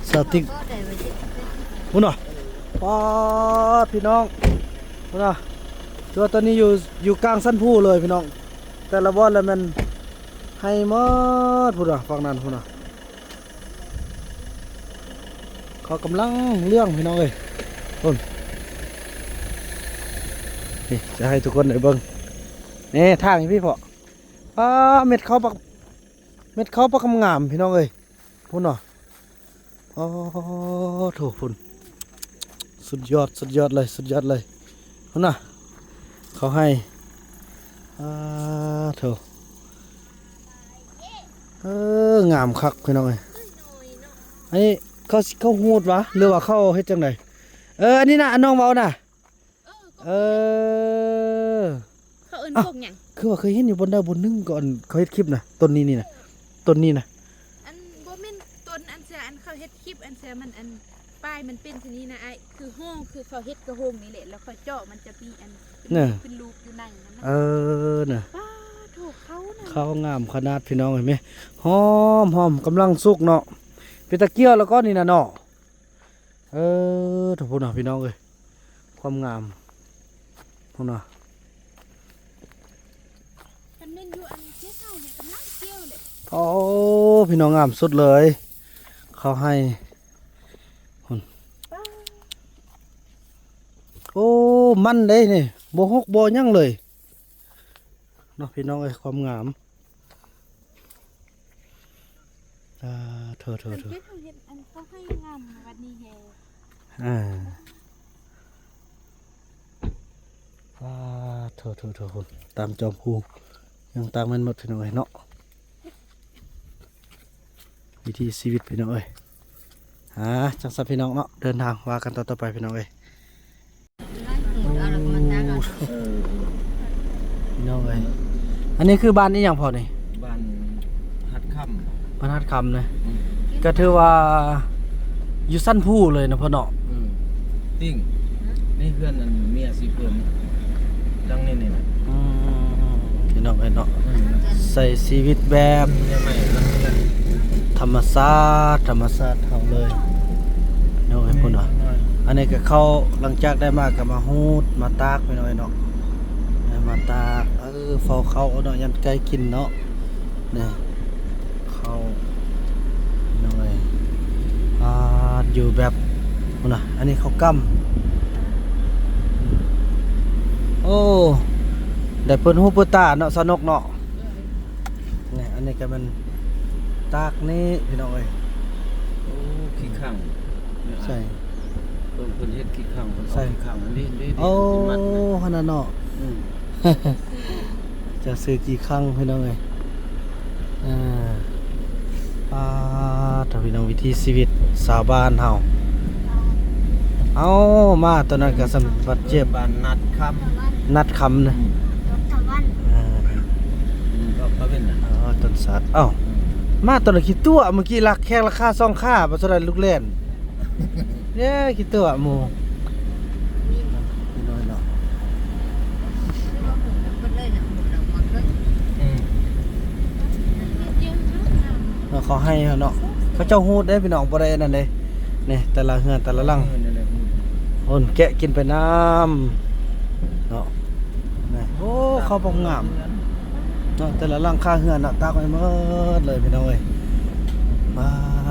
ສາວຕິກ ພຸ້ນນະ ປາດ ພີ່ນ້ອງ ພຸ້ນນະ ແຕ່ວ່າຕອນນີ້ຢູ່ ຢູ່ກາງສັນພູເລີຍ ພີ່ນ້ອງ ແຕ່ລະບ່ອນລະແມ່ນໄຮ່ໝົດ ພຸ້ນນະ ຝັ່ງນັ້ນ ພຸ້ນນະ. ເຂົາກຳລັງເລື່ອງ ພີ່ນ້ອງເອີຍ ພຸ້ນ ນີ້ ຈະໃຫ້ທຸກຄົນໄດ້ເບິ່ງ ນີ້ ທາງນີ້ພີ່ເພາະ ປາ ເມັດເຂົ້າປາ ເມັດເຂົ້າປາງາມໆ ພີ່ນ້ອງເອີຍ ພຸ້ນເນາະ ໂອ້ໂທ້ ພຸ້ນ ສຸດຍອດ ສຸດຍອດເລີຍ ສຸດຍອດເລີຍ ພຸ້ນນະ ເຂົາໃຫ້ ອາ ໂທ້ ເອີ ງາມຄັກ ພີ່ນ້ອງເອີຍ ອັນນີ້ເຂົາ ເຂົາຮູດຫວາ ຫຼືວ່າເຂົາເຮັດຈັ່ງໃດ ເອີ ອັນນີ້ນະ ອັນນ້ອງເວົ້ານະ ເອີ ເຂົາເອີ້ນ ອ້າວ ກົກຫຍັງ ຄືວ່າເຄີຍເຫັນຢູ່ບ່ອນໃດບ່ອນໜຶ່ງ ກໍອັນເຂົາເຮັດຄລິບນະ ຕົ້ນນີ້ນີ້ນະ ຕົ້ນນີ້ນະ ອັນບໍ່ແມ່ນຕົ້ນອັນເສືອ ອັນເຂົາເຮັດຄລິບ ອັນເສືອມັນ ອັນ ປາຍມັນເປັນຊະນີ້ນະອ້າຍ ຄືຫ້ອງ ຄືເຂົາເຮັດກະໂຮງນີ້ແຫຼະ ແລ້ວເຂົາເຈາະມັນຈະມີອັນ ເປັນ ເປັນລູກຢູ່ໃນນັ້ນນະ ເອີ ນະ ປາດ ເຂົ້າງາມຂະໜາດພີ່ນ້ອງເອີຍ ແມ່ ຫອມໆ ກຳລັງສຸກເນາະ ເປັນຕາກ່ຽວແລ້ວກໍນີ້ນະເນາະ. ເອີ ໂທ້ ພຸ້ນນະພີ່ນ້ອງເອີຍ ຄວາມງາມ ພຸ້ນນະ ຄັນແມ່ນຢູ່ອັນເຂດເຮົານີ້ກຳລັງກ່ຽວເລີຍ. ໂອ້ ພີ່ນ້ອງ ງາມສຸດເລີຍ ເຂົ້າໄຮ່ພຸ້ນ. ໂອ້ ມັນເດ້ນີ້ ບໍ່ຫົກບໍ່ຫຍັງເລີຍເນາະພີ່ນ້ອງເອີຍ ຄວາມງາມ. ອ່າ ໂທ້ໆໆ ເຮັດ ເຮັດອັນເຂົາໃຫ້ງາມວັນນີ້ແຮ. ອ່າ ອ່າ ໂທ້ໆໆ ຕາມຈອມພູຍັງຕາມແມ່ນໝົດພີ່ນ້ອງເອີຍເນາະ ວິຖີຊີວິດພີ່ນ້ອງເອີຍ. ອ່າ ຈັ່ງຊັ້ນພີ່ນ້ອງເນາະ ເດີນທາງວ່າກັນຕໍ່ໆໄປພີ່ນ້ອງເອີຍ. ໂອ້ ພີ່ນ້ອງເອີຍ ອັນນີ້ຄືບ້ານອີ່ຫຍັງພໍ່ນີ້? ບ້ານຫັດຄຳ ບ້ານຫັດຄຳເນາະ. ອືມ ກໍຖືວ່າຢູ່ຊັ້ນພູເລີຍເນາະພໍ່ເນາະ. ອືມ ຕິ່ງ ນີ້ເຮືອນອັນເມຍຊິເພິ່ນ ຫຼັງນີ້ນີ້ນະ. ອືມ ພີ່ນ້ອງເອີຍເນາະ ອືມ ໃຊ້ຊີວິດແບບ ອືມ ທຳມະຊາດ ທຳມະຊາດເຮົາເລີຍເນາະ. ພຸ້ນນະ ອັນນີ້ກໍເຂົ້າ ຫຼັງຈາກໄດ້ມາກໍມາຮູດມາຕາກພີ່ນ້ອງເອີຍເນາະ ມາຕາກ ເອີ ເຝົ້າເຂົ້າເນາະ ຍັງໃກ້ກິນເນາະ. ນີ້ເຂົ້າພີ່ນ້ອງເອີຍ ອ່າ ຢູ່ແບບ ພຸ້ນນະ ອັນນີ້ເຂົ້າກ້ຳ. ໂອ້ ໄດ້ເປີດຫູເປີດຕາເນາະ ສາວນົກເນາະ. ນີ້ ອັນນີ້ກໍແມ່ນຕາກນີ້ພີ່ນ້ອງເອີຍ. ໂອ້ ຂີ້ຂັງ ໃຊ່ ເພິ່ນ ເພິ່ນເຮັດຂີ້ຂັງ ເພິ່ນເອົາ ໃຊ່ ຂີ້ຂັງອັນນີ້ ນີ້ ໂອ້ ອັນນີ້ມັດ ຫັ້ນນະເນາະ. ອືມ ຈະຊື້ຂີ້ຂັງພີ່ນ້ອງເອີຍ. ອ່າ ປາດ ພີ່ນ້ອງ ວິຖີຊີວິດຊາວບ້ານເຮົາ. ເອົ້າ ມາຕອນນັ້ນກໍສຳບາດເຈັບ ບ້ານນັດຄຳ ນັດຄຳນະ. ອືມ ອ່າ ອືມ ກໍ ກໍເປັນນະ ອໍ ຕົ້ນສັດ. ເອົ້າ ອືມ ມາຕອນນັ້ນຂີ້ຕົວະ ມື້ກີ້ລັກແຂກລາຄາສອງຂາ ບໍ່ເທົ່າໃດລູກແລ່ນ. ເອີ ຂີ້ຕົວະໝູ່ ນ້ອຍເນາະ. ອືມ ເຂົາໃຫ້ເນາະ ເຂົາເຈົ້າຮູດເດ້ພີ່ນ້ອງ ບໍ່ໄດ້ອັນນັ້ນເດ້. ນີ້ ແຕ່ລະເຮືອນແຕ່ລະຫຼັງ ເອີ ນັ້ນແຫຼະ ໂອນແກະກິນໄປນຳເນາະ. ນີ້ ໂອ້ ເຂົ້າປອກງາມ ເນາະ ແຕ່ລະຫຼັງຄາເຮືອນເນາະ ຕາກໄວ້ໝົດເລີຍພີ່ນ້ອງເອີຍ. ມາ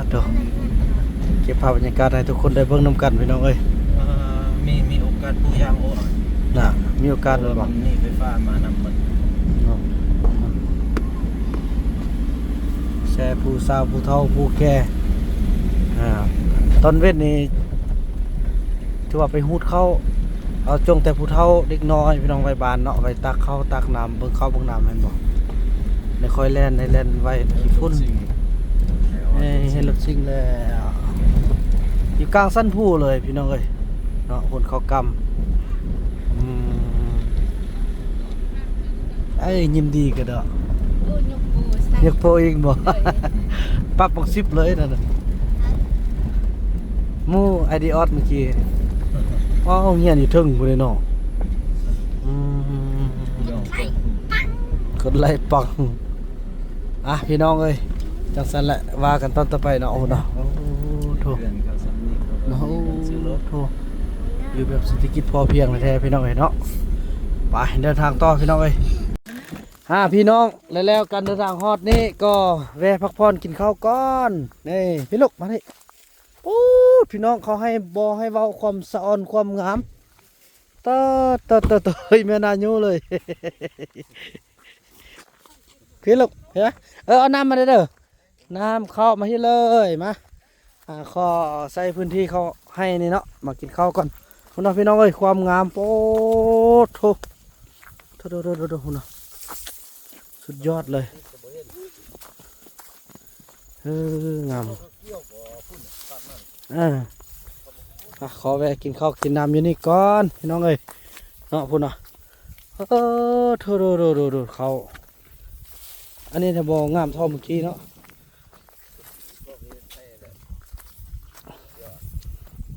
ໂທ້ ເກັບພາບບັນຍາກາດໃຫ້ທຸກຄົນໄດ້ເບິ່ງນຳກັນພີ່ນ້ອງເອີຍ. ອ່າ ມີ ມີໂອກາດປູຢາງໂອນະ ມີໂອກາດແມ່ນບໍ່? ມີໄຟຟ້າມານຳໝົດເນາະ. ແຊຜູ້ສາວ ຜູ້ເຖົ້າ ຜູ້ແກ່ ອ່າ ຕອນເວັນນີ້ ຖືວ່າໄປຮູດເຂົ້າ ເອົາຈົ່ງແຕ່ຜູ້ເຖົ້າເດັກນ້ອຍພີ່ນ້ອງໄວ້ບ້ານເນາະ ໄວ້ຕັກເຂົ້າຕັກນ້ຳ ເບິ່ງເຂົ້າເບິ່ງນ້ຳແມ່ນບໍ່? ໄດ້ຄ່ອຍແລ່ນ ໄດ້ແລ່ນໄວຂີ້ຝຸ່ນ. ເອີ ເຫັນລົດຊິງແລ້ວ ຢູ່ກາງສັນພູເລີຍພີ່ນ້ອງເອີຍເນາະ ຄົນເຂົ້າກຳ. ອືມ ເອີ ຍິນດີກະດອກ ໂອ້ ຍົກໂປ້ໃສ່ ຍົກໂປ້ອີກບໍ່? ໂດຍ ປັບບັກສິບເລີຍນັ້ນນະ ໝູ່ໄອດີອອດມື້ກີ້. ວ້າວ ໂຮງຮຽນຢູ່ເທິງພຸ້ນເນາະ. ອືມ ກົດໄລ້ປັງ ກົດໄລ້ປັງ. ອ່ະ ພີ່ນ້ອງເອີຍ ຈັ່ງຊັ້ນແຫຼະ ວ່າກັນຕອນຕໍ່ໄປເນາະ. ໂອ້ໂຫ ໂອ້ໂຫ ເຮືອນເຂົາຊ່ຳນີ້ ໂອ້ໂຫ ຢູ່ແບບເສດຖະກິດພໍພຽງແທ້ໆ ພີ່ນ້ອງເອີຍເນາະ. ໄປເດີນທາງຕໍ່ພີ່ນ້ອງເອີຍ. ອ່າ ພີ່ນ້ອງ ແລ້ວ ແລ້ວການເດີນທາງຮອດນີ້ກໍແວ່ພັກຜ່ອນກິນເຂົ້າກ່ອນ. ນີ້ ພີ່ລູກ ມານີ້. ໂອ້ ພີ່ນ້ອງ ເຂົາໃຫ້ບໍ່ໃຫ້ເວົ້າຄວາມສະອອນຄວາມງາມ. ຕະ ຕະ ຕະ ຕະ ເຮີ້ຍ ແມ່ນາຍູເລີຍ. ພີ່ລູກ ເອີ ເອົານ້ຳມາເດີ. ນ້ຳເຂົ້າມາພີ້ເລີຍ ມາ ອ່າ ຂໍໃຊ້ພື້ນທີ່ເຂົາໃຫ້ນີ້ເນາະ ມາກິນເຂົ້າກ່ອນ. ພຸ້ນນະ ພີ່ນ້ອງເອີຍ ຄວາມງາມ ໂອ້ໂທ້ ໂທ້ໆໆໆ ພຸ້ນນະ ສຸດຍອດເລີຍ. ເອີ ງາມ ເອີ ອ່ະ ຂໍແວ່ກິນເຂົ້າກິນນ້ຳຢູ່ນີ້ກ່ອນ ພີ່ນ້ອງເອີຍເນາະ. ພຸ້ນນະ ເອີ ໂທ້ໆໆໆ ເຂົ້າ ອັນນີ້ຖ້າບໍ່ງາມເທົ່າມື້ກີ້ເນາະ.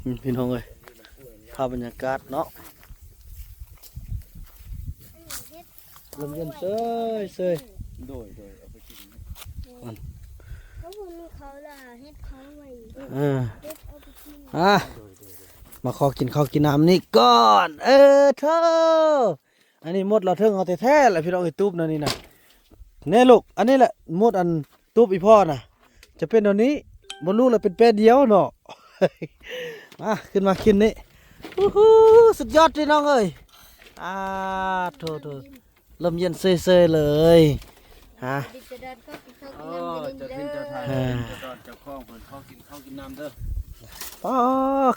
ອືມ ພີ່ນ້ອງເອີຍ ພາບບັນຍາກາດເນາະ. ລົມເຢັນເຊີຍໆ ໂດຍ ໂດຍ ເອົາໄປກິນ ເພາະວ່າມັນເຂົາລະເຮັດເຂົາໄວ້ ເອີ ເຮັດເອົາໄປກິນ ອ່າ ມາຂໍກິນເຂົ້າກິນນ້ຳນີ້ກ່ອນ ເອີ ເທີ ອັນນີ້ມົດລາວເທິງເຮົາແທ້ໆລະ ພີ່ນ້ອງເອີຍ ຕູບແນວນີ້ນະ ແນ່ລູກ ອັນນີ້ແຫຼະມົດອັນຕູບອີ່ພໍ່ນະ ຈະເປັນແນວນີ້ ມົດລູກລະເປັນແປດດຽວເນາະ ມາ ຂຶ້ນມາກິນນີ້ ອູ້ຫູ ສຸດຍອດພີ່ນ້ອງເອີຍ ອາ ໂທ້ໆ ລົມເຢັນເຊີຍໆເລີຍ ຮະ ເຈົ້າຖິ່ນເຈົ້າທານ ເຈົ້າຂອງເພິ່ນຂໍກິນເຂົ້າກິນນ້ຳເດີ ອໍ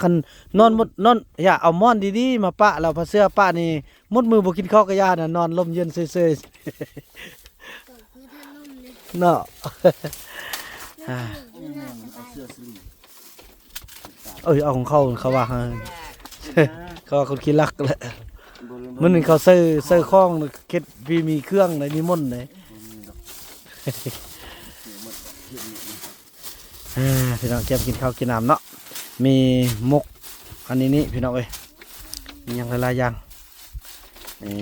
ຄັນນອນໝົດ ນອນ ຢ່າເອົາໝອນດີໆມາປະ ແລ້ວຜ້າເສື່ອປະນີ້ ໝົດມື້ບໍ່ກິນເຂົ້າກະຢ່ານະ ນອນລົມເຢັນເຊີຍໆ ເນາະ ອ່າ ເອີຍ ເອົາຂອງເຂົາ ເຂົາວ່າ ເຂົາວ່າຄົນຂີ້ລັກແຫຼະ ມື້ໜຶ່ງເຂົາໃສ່ ໃສ່ຂອງເຮັດມີ ມີເຄື່ອງໃນນິມົນໃດ ອ່າ ພີ່ນ້ອງ ກຽມກິນເຂົ້າກິນນ້ຳເນາະ ມີໝົກ ອັນນີ້ນີ້ ພີ່ນ້ອງເອີຍ ມີຫຍັງຫຼາຍໆຢ່າງ ນີ້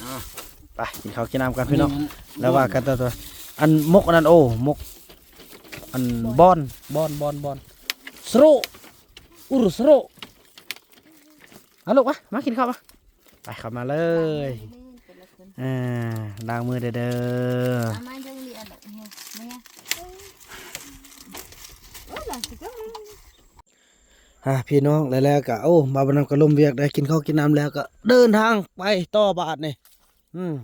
ອ່າ ໄປກິນເຂົ້າກິນນ້ຳກັນພີ່ນ້ອງ ອັນນີ້ມັນ ແລ້ວວ່າກັນຕໍ່ ອັນໝົກອັນນັ້ນ ໂອ້ ໝົກ ອັນບອນ ບອນ ບອນ ບອນ ສະໂຣ ອຸຣະສະໂຣ ມາລູກມາ ມາກິນເຂົ້າມາ ໄປເຂົ້າມາເລີຍ ອ່າ ລ້າງມືເດີ ເອົາມາຍົງນີ້ອັນ ມາ ອ່າ ພີ່ນ້ອງ ແລ້ວ ແລ້ວກະ ໂອ້ ບ່າວບຸນນຳກະລົມວຽກ ໄດ້ກິນເຂົ້າກິນນ້ຳແລ້ວກະເດີນທາງໄປຕໍ່ບາດນີ້ ອືມ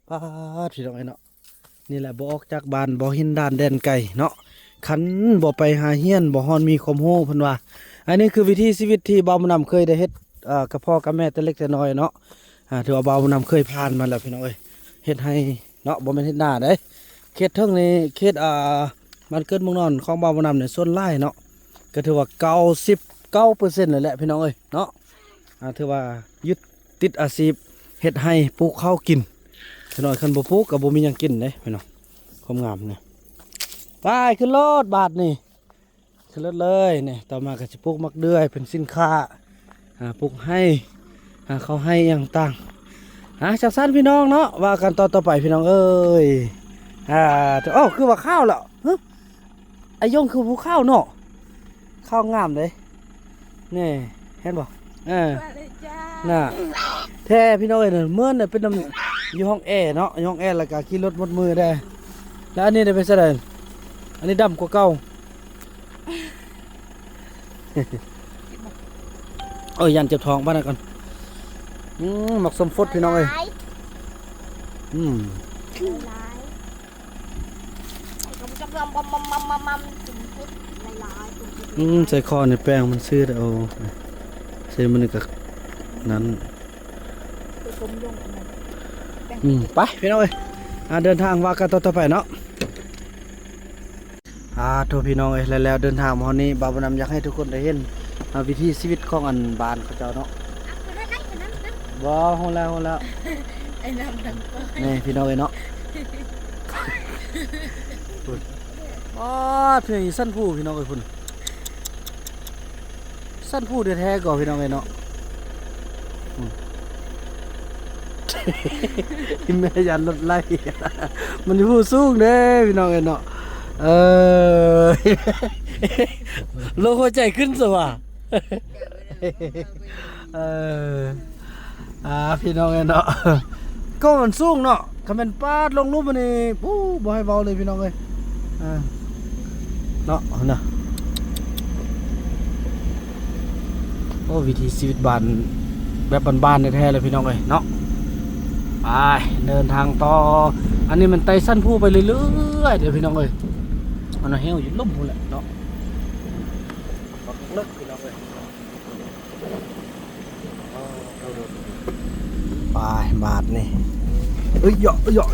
ປາດ ພີ່ນ້ອງເອີຍເນາະ ນີ້ແຫຼະ ບໍ່ອອກຈາກບ້ານ ບໍ່ເຫັນດ່ານແດນໄກເນາະ ຄັນບໍ່ໄປຫາຮຽນ ບໍ່ຮອດມີຄວາມຮູ້ ເພິ່ນວ່າ ອັນນີ້ຄືວິຖີຊີວິດທີ່ບ່າວບຸນນຳເຄີຍໄດ້ເຮັດ ເອີ ກັບພໍ່ກັບແມ່ແຕ່ເລັກແຕ່ນ້ອຍເນາະ ອ່າ ຖືວ່າບ່າວບຸນນຳເຄີຍຜ່ານມາແລ້ວ ພີ່ນ້ອງເອີຍ ເຮັດໄຮ່ເນາະ ບໍ່ແມ່ນເຮັດນາເດ້ ເຂດເທິງນີ້ ເຂດ ອ່າ ບ້ານເກີດເມືອງນອນຂອງບ່າວບຸນນຳນີ້ ສ່ວນຫຼາຍເນາະ ກະຖືວ່າເກົ້າສິບເກົ້າເປີເຊັນເລີຍແຫຼະ ພີ່ນ້ອງເອີຍເນາະ ອ່າ ຖືວ່າຍຶດຕິດອາຊີບເຮັດໄຮ່ປູກເຂົ້າກິນ ຊະນ້ອຍຄັນບໍ່ປູກກະບໍ່ມີຫຍັງກິນເດ້ ພີ່ນ້ອງ ຄວາມງາມນີ້ ໄປຂຶ້ນລົດບາດນີ້ ຂຶ້ນລົດເລີຍນີ້ ຕໍ່ມາກະຊິປູກໝາກເດືອຍເປັນສິນຄ້າ ອ່າ ປູກໄຮ່ ອ່າ ເຂົ້າໄຮ່ຫຍັງຕ່າງ ອ່າ ຈັ່ງຊັ້ນພີ່ນ້ອງເນາະ ວ່າກັນຕອນຕໍ່ໄປພີ່ນ້ອງເອີຍ ອ່າ ໂອ້ ຄືວ່າຂາວແລ້ວ ຮະ ອາຍົງຄືຜູ້ຂາວເນາະ ຂາວງາມເດ້ ນີ້ ເຫັນບໍ່ ເອີ ວ່າເລີຍຈ້າ ນະ ແທ້ພີ່ນ້ອງເອີຍ ເໝືອນເປັນນຳ ຢູ່ຫ້ອງແອເນາະ ຢູ່ຫ້ອງແອ ແລ້ວກະຂີ່ລົດໝົດມື້ແດ່ ແລ້ວອັນນີ້ໄດ້ໄປໃສ ອັນນີ້ດຳກວ່າເກົ່າ ເອີຍ ຢ້ານເຈັບທ້ອງ ປານນັ້ນກ່ອນ ອືມ ໝາກສົ້ມຟົດພີ່ນ້ອງເອີຍ ຫຼາຍ ອືມ ຫຼາຍ ອືມ ໃສ່ຄໍນີ້ແປ້ງມັນຊື່ເດີ ໂອ້ ໃສ່ມື້ນີ້ກະນັ້ນ ອືມ ໄປພີ່ນ້ອງເອີຍ ອ່າ ເດີນທາງວ່າກັນຕໍ່ໄປເນາະ ອ່າ ໂທ້ ພີ່ນ້ອງເອີຍ ແລ້ວ ແລ້ວເດີນທາງມາຮອດນີ້ ບ່າວບຸນນຳຢາກໃຫ້ທຸກຄົນໄດ້ເຫັນ ອ່າ ວິຖີຊີວິດຂອງອັນບ້ານເຂົາເຈົ້າເນາະ ບໍ່ ຮູ້ແລ້ວ ຮູ້ແລ້ວ ໄອ້ນ້ຳນຳ ນີ້ພີ່ນ້ອງເອີຍເນາະ ໂອ້ຍ ອໍ ເພິ່ນຢູ່ຊັ້ນພູພີ່ນ້ອງເອີຍພຸ້ນ ຊັ້ນພູແທ້ໆກໍພີ່ນ້ອງເອີຍເນາະ ອືມ ອີ່ແມ່ຢ້ານລົດໄລ່ ມັນຢູ່ພູສູງເດ້ພີ່ນ້ອງເອີຍເນາະ ເອີ ໂລກຫົວໃຈຂຶ້ນຊະວ່າ ເອີ ອ່າ ພີ່ນ້ອງເອີຍເນາະ ກໍມັນສູງເນາະ ຄັນແມ່ນປາດລົງລຸ່ມອັນນີ້ ປູ້ ບໍ່ໃຫ້ເວົ້າເລີຍພີ່ນ້ອງເອີຍ ອ່າ ເນາະ ນະ ໂອ້ ວິຖີຊີວິດບ້ານ ແບບບ້ານໆແທ້ໆເລີຍພີ່ນ້ອງເອີຍເນາະ ໄປ ເດີນທາງຕໍ່ ອັນນີ້ມັນໄຕ່ຊັ້ນພູໄປເລື້ອຍໆເດີພີ່ນ້ອງເອີຍ ມັນແຫ້ວຢູ່ລຸ່ມພຸ້ນແຫຼະເນາະ ບັກເລິກພີ່ນ້ອງເອີຍ ໄປບາດນີ້ ເອີຍ ເຍາະ ເຍາະ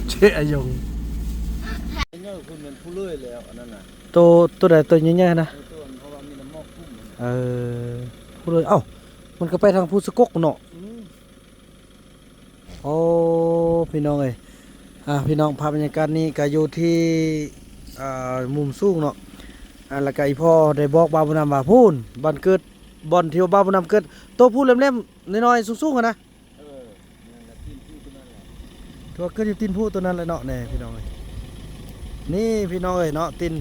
ເຈອາຍົງ ໃຫຍ່ພຸ້ນແມ່ນພູເລີຍແລ້ວ ອັນນັ້ນນະ ໂຕ ໂຕໃດ ໂຕໃຫຍ່ໆນະ ເອີ ເພາະວ່າມີນ້ຳໝອກຄຸມ ເອີ ພູເລີຍ ເອົ້າ ມັນກະໄປທາງພູສະກົກເນາະ ອືມ ໂອ້ ພີ່ນ້ອງເອີຍ ອ່າ ພີ່ນ້ອງ ພາບບັນຍາກາດນີ້ກະຢູ່ທີ່ ອ່າ ມຸມສູງເນາະ ອ່າ ແລ້ວກະອີ່ພໍ່ໄດ້ບອກບ່າວບຸນນຳວ່າ ພຸ້ນ ບ້ານເກີດ ບ່ອນທີ່ວ່າບ່າວບຸນນຳເກີດ ໂຕພູແຫຼມໆ ນ້ອຍໆ ສູງໆ ຫັ້ນນະ. ເອີ ນັ້ນລະ ຕີນພູຕົວນັ້ນແຫຼະ ຖືວ່າເກີດຢູ່ຕີນພູຕົວນັ້ນແຫຼະເນາະ. ນີ້ພີ່ນ້ອງເອີຍ ນີ້ພີ່ນ້ອງເອີຍເນາະ ຕີນ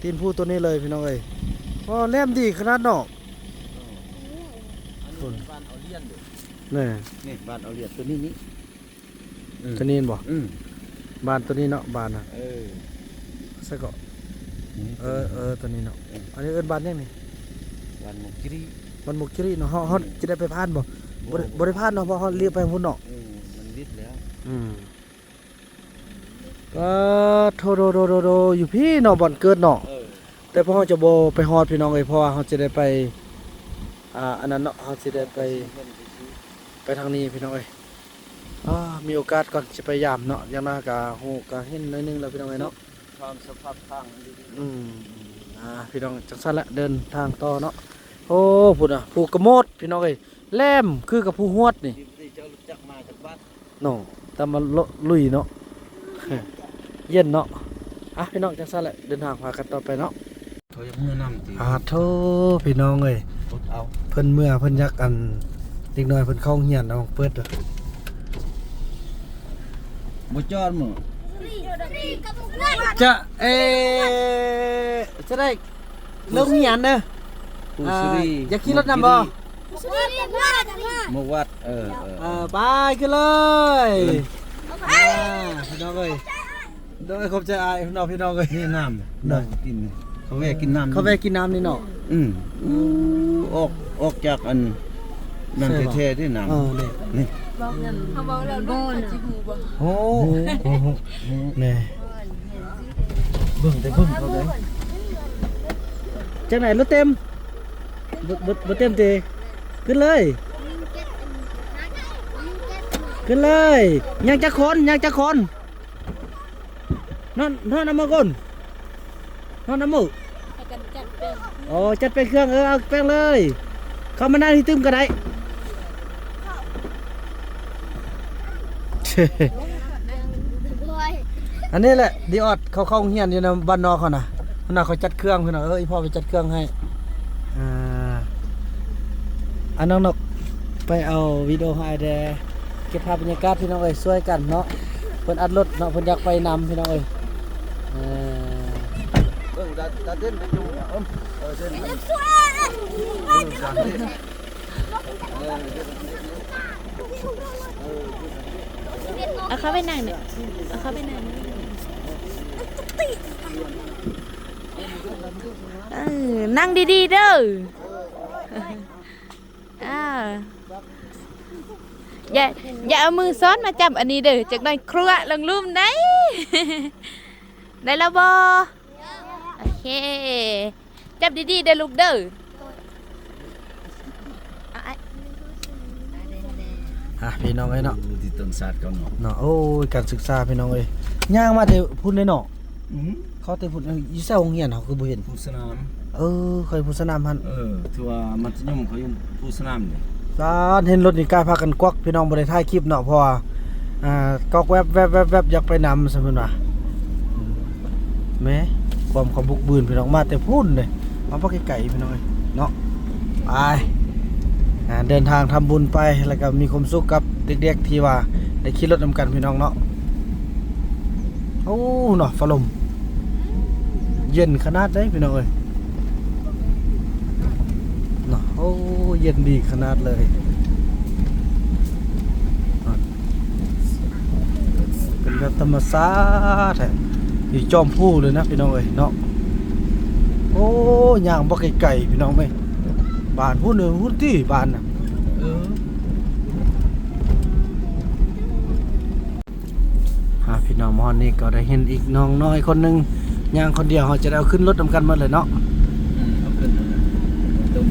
ຕີນພູຕົວນີ້ເລີຍພີ່ນ້ອງເອີຍ. ໂອ້ ແຫຼມດີຂະໜາດເນາະ. ເອີ ອັນນີ້ ພຸ້ນ ບ້ານເອົາຫຼຽນເດີ້. ນີ້ ນີ້ບ້ານເອົາຫຼຽນຕົວນີ້ນີ້. ອືມ ຕົວນີ້ແມ່ນບໍ່? ອືມ ບ້ານຕົວນີ້ເນາະ ບ້ານນະ. ເອີ ໃສເກາະ? ນີ້ ເອີ ຕົວນີ້ ເອີ ຕົວນີ້ເນາະ. ເອີ ອັນນີ້ເອີ້ນບ້ານຫຍັງນີ້? ບ້ານໝົກຈິລິ ບ້ານໝົກຈິລິເນາະ. ເຮົາ ເຮົາ ອືມ ຈະໄດ້ໄປຜ່ານບໍ່? ບໍ່ ບໍ່ໄດ້ ບໍ່ໄດ້ຜ່ານເນາະ ເພາະເຮົາລ້ຽວໄປທາງພຸ້ນເນາະ. ອືມ ມັນລິດແລ້ວ. ອືມ ປາດໂທ ໂດ ໂດ ໂດ ໂດ ຢູ່ພີ້ເນາະ ບ່ອນເກີດເນາະ. ເອີ ແຕ່ພວກເຮົາຈະບໍ່ໄປຮອດພີ່ນ້ອງເອີຍ ເພາະວ່າເຮົາຈະໄດ້ໄປ ອ່າ ອັນນັ້ນເນາະ ເຮົາຊິໄດ້ໄປ ໄປທາງນີ້ພີ່ນ້ອງເອີຍ. ອ່າ ມີໂອກາດກ່ອນຊິໄປຢາມເນາະ ຢ່າງໜ້ອຍກະຮູ້ກະເຫັນໜ້ອຍໜຶ່ງແລ້ວພີ່ນ້ອງເອີຍເນາະ. ຄວາມສະພາບທາງດີໆ ອືມ ອ່າ ພີ່ນ້ອງ ຈັ່ງຊັ້ນແຫຼະ ເດີນທາງຕໍ່ເນາະ. ໂອ້ ພຸ້ນນະ ພູກະໂມດພີ່ນ້ອງເອີຍ ແຫຼມຄືກັບພູຫວດນີ້. ດີບໍ່ດີເຈົ້າຮູ້ຈັກມາຈາກບ້ານ ເນາະ ແຕ່ມາລຸຍເນາະ ເຢັນເນາະ. ອ່ະ ພີ່ນ້ອງ ຈັ່ງຊັ້ນແຫຼະ ເດີນທາງພາກັນຕໍ່ໄປເນາະ. ເຂົາຢາກເມືອນຳຕິ ອາໂທ ພີ່ນ້ອງເອີຍ ອົດເອົາ ເພິ່ນເມືອ ເພິ່ນຢາກ ອັນ ເດັກນ້ອຍເພິ່ນເຂົ້າໂຮງຮຽນເນາະ ເປີດເດີ້. ບໍ່ຈອດມື້ ຈະເອ ຈະໄດ້ ເລີກຮຽນເດີ ຜູ້ ອ່າ ສຸຣີ ຢາກຂີ່ລົດນຳບໍ່? ໝົກວັດ ໝົກວັດ ເອີ ເອີ ເອີ ໄປ ຂຶ້ນເລີຍ ເອີ ອ່າ ພີ່ນ້ອງເອີຍ ໂດຍ ຂອບໃຈອ້າຍເນາະ ພີ່ນ້ອງເອີຍ. ນີ້ນ້ຳ ໂດຍ ນ້ຳກິນ ເຂົາແວ່ກິນນ້ຳ ເຂົາແວ່ກິນນ້ຳນີ້ເນາະ. ອືມ ອອກ ອອກຈາກອັນ ນັ້ນແທ້ໆເດ້ນ້ຳ ເອີ ນີ້ ນີ້ ເຂົາເວົ້າແລ້ວລູກເຂົາຊິຮູ້ບໍ່? ໂອ້ ໂອ້ ແນ່ ເບິ່ງແຕ່ເບິ່ງເຂົາເດ້. ຈັ່ງໃດ ລົດເຕັມ ບໍ່ ບໍ່ ບໍ່ເຕັມຕິ ຂຶ້ນເລີຍ ຂຶ້ນເລີຍ. ຍັງຈັກຄົນ ຍັງຈັກຄົນ? ນອນ ນອນນຳໝົດກ່ອນ ນອນນຳໝົດ ໃຫ້ກັນຈັດແປງ ອໍ ຈັດແປງເຄື່ອງ ເອີ ເອົາແປງເລີຍ ເຂົ້າມານັ່ງທີ່ຕື່ມກໍໄດ້. ອັນນີ້ແຫຼະ ດີອອດ ເຂົາເຂົ້າໂຮງຮຽນຢູ່ນຳບ້ານນອກເຂົານະ ຫັ້ນນະ ເຂົາຈັດເຄື່ອງ ພີ່ນ້ອງເອີຍ ອີ່ພໍ່ໄປຈັດເຄື່ອງໃຫ້. ອ່າ ອັນນ້ອງນົກໄປເອົາວິດີໂອໃຫ້ອ້າຍແດ່ ເກັບພາບບັນຍາກາດພີ່ນ້ອງເອີຍ ຊ່ວຍກັນເນາະ ເພິ່ນອັດລົດເນາະ ເພິ່ນຢາກໄປນຳພີ່ນ້ອງເອີຍ. ເອີ ເບິ່ງຕາ ຕາເດັ່ນໄປຈຸ່ມ ເອີ ເອີ ເດັ່ນ ເບິ່ງຕາເດັ່ນ ເອີ ເອົາເຂົ້າໄປນັ່ງເດີ ເອົາເຂົ້າໄປນັ່ງເດີ. ເອີ ນັ່ງດີໆເດີ ອ່າ ຢ່າ ຢ່າເອົາມືຊ້ອນມາຈັບອັນນີ້ເດີ ຈັກໜ້ອຍຄົວລົງລຸ່ມໄດ໋. ໄດ້ແລ້ວບໍ່? ໂອເຄ ຈັບດີໆເດີລູກເດີ. ອ່ະ ພີ່ນ້ອງເອີຍເນາະ ທີ່ຕົ້ນຊາດເຂົາເນາະ ເນາະ. ໂອ້ຍ ການສຶກສາພີ່ນ້ອງເອີຍ ຍ່າງມາແຕ່ພຸ້ນເດ້ເນາະ. ອືມ ເຂົາແຕ່ພຸ້ນ ເອີ ຢູ່ໃສໂຮງຮຽນເຮົາຄືບໍ່ເຫັນ? ພູສະໜາມ ເອີ ເຂົາຢູ່ພູສະໜາມຫັ້ນ. ເອີ ຖືວ່າມັດທະຍົມເຂົາຢູ່ພູສະໜາມເດ້. ປາດ ເຫັນລົດນີ້ກາຍພາກັນກວັກ ພີ່ນ້ອງ ບໍ່ໄດ້ຖ່າຍຄລິບເນາະ ເພາະວ່າ ອ່າ ກວັກແວັບໆໆ ຢາກໄປນຳຊັ້ນເພິ່ນວ່າ. ແໝ ຄວາມເຂົາບຸກບືນ ພີ່ນ້ອງ ມາແຕ່ພຸ້ນເດ້ ມາບໍ່ໄກໆ ພີ່ນ້ອງເອີຍເນາະ. ໄປ ອ່າ ເດີນທາງທຳບຸນໄປ ແລ້ວກໍມີຄວາມສຸກກັບເດັກໆ ທີ່ວ່າໄດ້ຂີ່ລົດນຳກັນ ພີ່ນ້ອງເນາະ. ໂອ້ ເນາະ ຟ້າລົມ ເຢັນຂະໜາດໃດພີ່ນ້ອງເອີຍເນາະ. ໂອ້ ເຢັນດີຂະໜາດເລີຍ ເປັນແບບທຳມະຊາດແທ້ ຢູ່ຈອມພູເລີຍນະພີ່ນ້ອງເອີຍເນາະ. ໂອ້ ຍ່າງບໍ່ໄກໆ ພີ່ນ້ອງເອີຍ ບ້ານພຸ້ນ ພຸ້ນຕິ ບ້ານນະ. ເອີ ອ່າ ພີ່ນ້ອງ ມາຮອດນີ້ກໍໄດ້ເຫັນອີກນ້ອງນ້ອຍຄົນໜຶ່ງ ຍ່າງຄົນດຽວ ເຮົາຈະໄດ້ເອົາຂຶ້ນລົດນຳກັນໝົດເລີຍເນາະ. ອືມ ເອົາຂຶ້ນລົດ ອືມ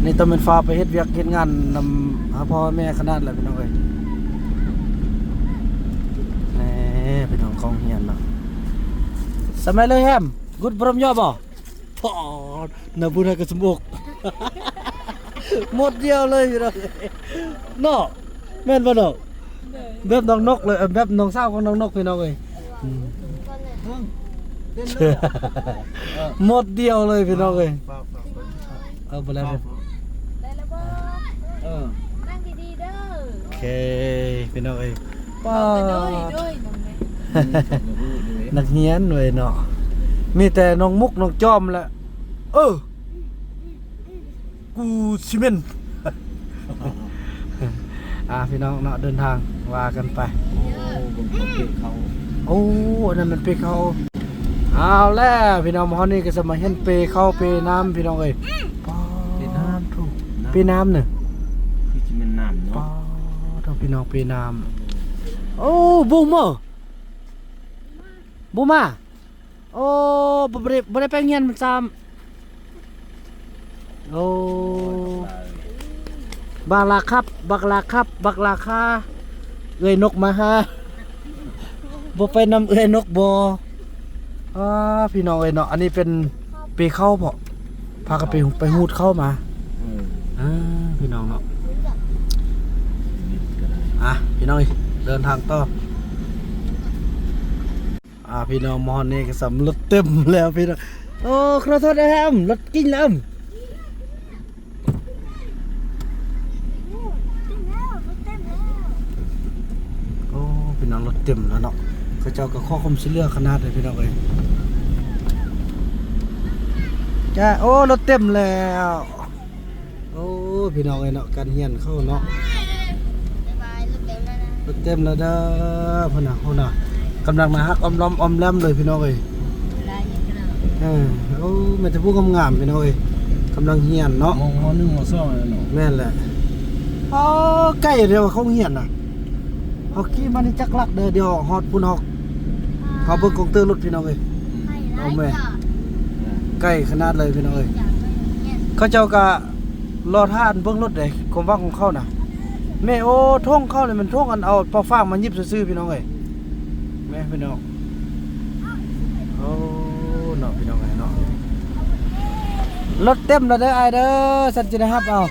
ນີ້ຕ້ອງແມ່ນຟ້າວໄປເຮັດວຽກເຮັດງານນຳຫາພໍ່ຫາແມ່ຂະໜາດແຫຼະ ພີ່ນ້ອງເອີຍ. ແນ່ ພີ່ນ້ອງ ກອງຮຽນເນາະ. ສະໄໝເລີຍແຮມ ກຸດພຣອມຍໍບໍ່? ພໍ້ ໜ້າບຸນໃຫ້ກະສົມອົກ ໝົດດຽວເລີຍພີ່ນ້ອງເນາະ. ແມ່ນບໍ່ນ້ອງ? ແບບນ້ອງນົກເລີຍ ແບບນ້ອງສາວຂອງນ້ອງນົກ ພີ່ນ້ອງເອີຍ. ອືມ ໝົດດຽວເລີຍ ພີ່ນ້ອງເອີຍ. ເອີ ບໍ່ແລ້ວເດີ ໄດ້ແລ້ວບໍ່? ເອີ ນັ່ງດີໆເດີ. ໂອເຄ ພີ່ນ້ອງເອີຍ ປ້າ ໂດຍ ໂດຍ ນັກຮຽນເວີຍເນາະ ມີແຕ່ນ້ອງມຸກ ນ້ອງຈອມແຫຼະ. ເອີ ກູຊິເມັນ ອ່າ ພີ່ນ້ອງເນາະ ເດີນທາງວ່າກັນໄປ. ໂອ້ ເບິ່ງເຂົາເປເຂົ້າ ໂອ້ ອັນນັ້ນມັນເປເຂົ້າ. ເອົາແລ້ວພີ່ນ້ອງ ມາຮອດນີ້ກໍຈະມາເຫັນເປເຂົ້າເປນ້ຳ ພີ່ນ້ອງເອີຍ. ເປນ້ຳ ເປນ້ຳນີ້ ຄືຊິແມ່ນນ້ຳເນາະ. ປ້າໂທ້ ພີ່ນ້ອງ ເປນ້ຳ. ໂອ້ ບູມເມີ ບູມມາ. ໂອ້ ບໍ່ ບໍ່ໄດ້ ບໍ່ໄດ້ໄປໂຮງຮຽນຊ້ຳ. ໂອ້ ບັກລາຄັບ ບັກລາຄັບ ບັກລາຄາ ເອື້ອຍນົກມາຫາ ບໍ່ໄປນຳເອື້ອຍນົກບໍ່? ອ້າ ພີ່ນ້ອງເອີຍເນາະ ອັນນີ້ເປັນເປເຂົ້າເບາະ ພາກັນໄປ ໄປຮູດເຂົ້າມາ. ເອີ ອ່າ ພີ່ນ້ອງເນາະ ອ່ະ ພີ່ນ້ອງເອີຍ ເດີນທາງຕໍ່. ອ່າ ພີ່ນ້ອງ ມາຮອດນີ້ກໍສຳ ລົດເຕັມແລ້ວພີ່ນ້ອງ. ໂອ້ ຂໍໂທດເດີ ລົດກິນແລ້ວ. ໂອ້ ພີ່ນ້ອງ ລົດເຕັມແລ້ວເນາະ ເຂົາເຈົ້າກໍຂໍຄວາມຊ່ວຍເຫຼືອຂະໜາດເລີຍ ພີ່ນ້ອງເອີຍ. ຈ້າ ໂອ້ ລົດເຕັມແລ້ວ. ໂອ້ ພີ່ນ້ອງເອີຍເນາະ ການຮຽນເຂົາເນາະ ລົດເຕັມແລ້ວເດີ. ພຸ້ນນະ ພຸ້ນນະ ກຳລັງໜ້າຮັກອ້ອມລ້ອມອ້ອມແລ້ມເລີຍ ພີ່ນ້ອງເອີຍ. ເອີ ໂອ້ ມີແຕ່ຜູ້ງາມໆ ພີ່ນ້ອງເອີຍ ກຳລັງຮຽນເນາະ ມໍໜຶ່ງ ມໍສອງແລ້ວເນາະ. ແມ່ນແຫຼະ. ອໍ ໃກ້ແທ້ວ່າ ໂຮງຮຽນນະ. ເຮົາຂີ່ມານີ້ຈັກຫຼັກເດີ ດຽວຮອດພຸ້ນ ເຮົາ ເຮົາເບິ່ງກອງເຕີລົດ ພີ່ນ້ອງເອີຍ. ເອົາແມ່ ໃກ້ຂະໜາດເລີຍ ພີ່ນ້ອງເອີຍ. ເຂົາເຈົ້າກະລໍຖ້າອັນເບິ່ງລົດເດ້ ຄວາມຫວັງຂອງເຂົານະ. ແມ່ ໂອ້ ຖົງເຂົານີ້ແມ່ນຖົງອັນເອົາປອກຟາງມາຫຍິບຊື່ໆ ພີ່ນ້ອງເອີຍ. ແມ່ ພີ່ນ້ອງ ໂອ້ ເນາະ ພີ່ນ້ອງເອີຍເນາະ. ລົດເຕັມແລ້ວເດີອ້າຍເດີ ສັນຊິໄດ້ຮັບເອົາ.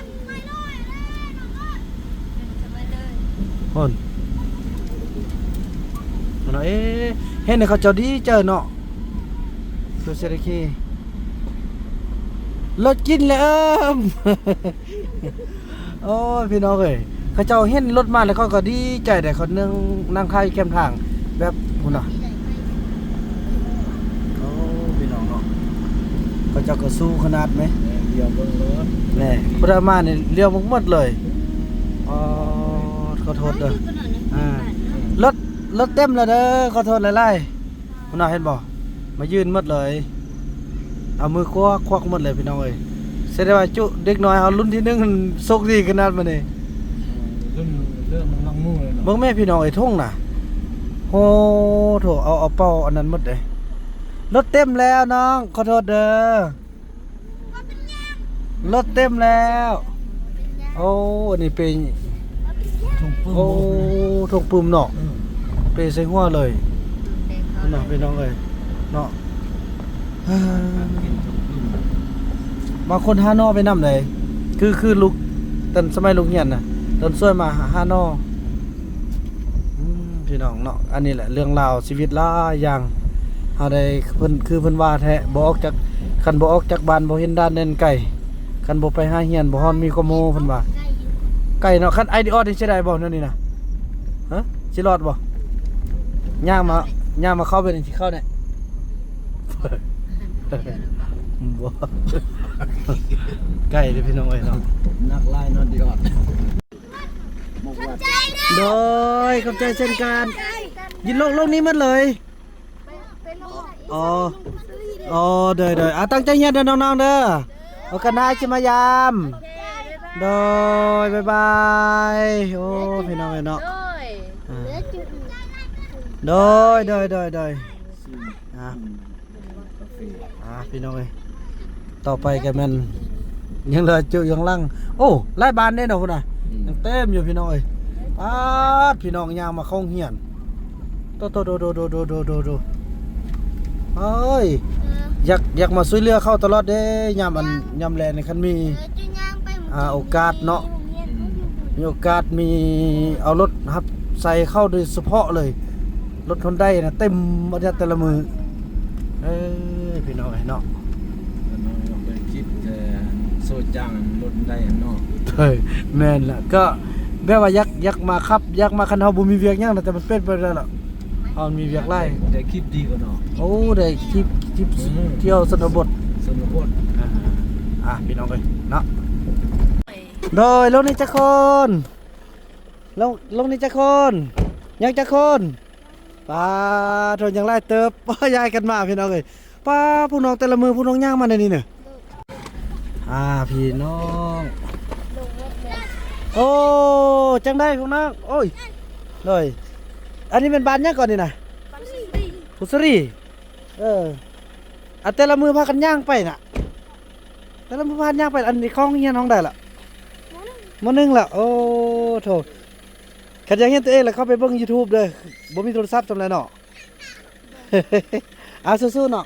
ພຸ້ນ ເນາະ ເອີ ເຫັນແລ້ວເຂົາເຈົ້າດີໃຈເນາະ ໂຊເຊຍເດຄີ ລົດກິນແລ້ວ. ໂອ້ຍ ພີ່ນ້ອງເອີຍ ເຂົາເຈົ້າເຫັນລົດມາແລ້ວເຂົາກໍດີໃຈເດ້ ເຂົານັ່ງ ນັ່ງຖ່າຍຢູ່ແຄມທາງແບບ ພຸ້ນນະ. ໂອ້ ພີ່ນ້ອງເນາະ ເຂົາເຈົ້າກໍສູ້ຂະໜາດແມ. ແມ່ນ ຫຼຽວເບິ່ງໂລດ ແນ່ ຜູ້ໃດມານີ້ຫຼຽວເບິ່ງໝົດເລີຍ. ອໍ ຂໍໂທດເດີ ອ່າ ລົດ ລົດເຕັມແລ້ວເດີ ຂໍໂທດຫຼາຍໆ. ພຸ້ນນະ ເຫັນບໍ່ ມາຢືນໝົດເລີຍ ເອົາມືຄວັກ ຄວັກໝົດເລີຍ ພີ່ນ້ອງເອີຍ. ສະແດງວ່າຈຸ ເດັກນ້ອຍເຮົາລຸ້ນທີໜຶ່ງ ໂຊກດີຂະໜາດມື້ນີ້ ເລີ່ມ ເລີ່ມນຳໝູ່ແລ້ວເນາະ. ເບິ່ງແມ່ ພີ່ນ້ອງເອີຍ ຖົງນະ ໂອ້ໂທ້ ເອົາ ເອົາເປົາອັນນັ້ນໝົດເດ້. ລົດເຕັມແລ້ວນ້ອງ ຂໍໂທດເດີ ລົດເຕັມແລ້ວ. ໂອ້ ອັນນີ້ເປັນຖົງປຶ້ມ ໂອ້ ເນາະ ຖົງປຶ້ມເນາະ ເອີ ເປໃສ່ຫົວເລີຍ ເນາະ ພີ່ນ້ອງເອີຍເນາະ. ບາງຄົນຫາໜໍ່ໄປນຳເດ້ ຄື ຄືລູກ ຕອນສະໄໝລູກຮຽນນະ ຕອນຊ່ວຍມາຫາໜໍ່. ອືມ ພີ່ນ້ອງເນາະ ອັນນີ້ແຫຼະເລື່ອງລາວຊີວິດຫຼາຍຢ່າງ ເຮົາໄດ້ ເພິ່ນ ຄືເພິ່ນວ່າແທ້ ບໍ່ອອກຈາກ ຄັນບໍ່ອອກຈາກບ້ານບໍ່ເຫັນດ່ານແດນໄກ ຄັນບໍ່ໄປຫາຮຽນບໍ່ຮອດມີຄວາມຮູ້ ເພິ່ນວ່າ. ໄກເນາະ ຄັນອ້າຍດີອອດນີ້ຊິໄດ້ບໍ່ແນວນີ້ນະ ຮະ ຊິລອດບໍ່? ຍ່າງມາ ຍ່າງມາເຂົ້າໄປນີ້ ຊິເຂົ້າແດ່ ບໍ່ ໄກເດ້ພີ່ນ້ອງເອີຍເນາະ ໜັກຫຼາຍເນາະດີອອດ. ໂດຍ ຂອບໃຈເຊັ່ນກັນ ຢູ່ໂລກ ໂລກນີ້ໝົດເລີຍ. ອໍ ອໍ ໂດຍ ໂດຍ ອ່າ ຕັ້ງໃຈຮຽນເດີນ້ອງໆເດີ ໂອກາດໜ້າຊິມາຢາມ. ໂດຍ ບາຍບາຍ. ໂອ້ ພີ່ນ້ອງເອີຍເນາະ ໂດຍ ອ່າ ໂດຍ ໂດຍ ໂດຍ ໂດຍ ອ່າ ອ່າ ພີ່ນ້ອງເອີຍ ຕໍ່ໄປກໍແມ່ນຍັງເຫຼືອຈຸຢູ່ຂ້າງຫຼັງ. ໂອ້ ຫຼາຍບ້ານເດ້ເນາະ ພຸ້ນນະ ອືມ ຍັງເຕັມຢູ່ພີ່ນ້ອງເອີຍ. ປາດ ພີ່ນ້ອງຍ່າງມາເຂົ້າໂຮງຮຽນ ໂຕ ໂຕ ໂຕ ໂຕ ເອີຍ ຢາກ ຢາກມາຊ່ວຍເຫຼືອເຂົາຕະຫຼອດເດ້ ຍາມອັນ ຍາມແລງນີ້ ຄັນມີ ອ່າ ໂອກາດເນາະ ມີໂອກາດ ມີເອົາລົດຮັບໃສ່ເຂົາໂດຍສະເພາະເລີຍ. ລົດຮອນໄດນະເຕັມ ແຕ່ລະມື້ ເອີ ພີ່ນ້ອງເອີຍເນາະ. ລົດຈ້າງລົດໄດ້ເນາະ. ໂດຍ ແມ່ນລະ ກໍແບບວ່າຢາກ ຢາກມາຂັບ ຢາກມາ ຄັນເຮົາບໍ່ມີວຽກຫຍັງນະ ແຕ່ມັນເປັນໄປບໍ່ໄດ້ລະ ເຮົາມີວຽກຫຼາຍ. ໄດ້ຄລິບດີກວ່າເນາະ. ໂອ້ ໄດ້ຄລິບ ຄລິບ ອືມ ທ່ຽວຊົນນະບົດ ຊົນນະບົດ. ອ່າ ອ່າ ພີ່ນ້ອງເອີຍເນາະ. ໂດຍ ລົງນີ້ຈັກຄົນ? ລົງ ລົງນີ້ຈັກຄົນ? ຍັງຈັກຄົນ? ປາໂທ ຍັງຫຼາຍເຕີບ. ໂອ້ຍ ຍ້າຍກັນມາພີ່ນ້ອງເອີຍ. ປາ ພວກນ້ອງແຕ່ລະມື້ ພວກນ້ອງຍ່າງມາແນວນີ້ເນາະ. ອ່າ ພີ່ນ້ອງ ໂອ້ ຈັ່ງໃດພວກນ້ອງ? ໂອ້ຍ ໂດຍ ອັນນີ້ແມ່ນບ້ານຫຍັງກ່ອນນີ້ນະ? ພູສະຣີ. ເອີ ອັນແຕ່ລະມື້ພາກັນຍ່າງໄປນະ ແຕ່ລະມື້ພາກັນຍ່າງໄປ. ອັນນີ້ເຂົ້າໂຮງຮຽນຫ້ອງໃດລະ? ມໍໜຶ່ງ ມໍໜຶ່ງລະ. ໂອ້ໂທ ຄັນຢາກຮຽນຕົວເອງລະເຂົ້າໄປເບິ່ງຢູທູບເດີ ບໍ່ມີໂທລະສັບສ່ຳໃດເນາະ. ອ່າ ສູ້ໆເນາະ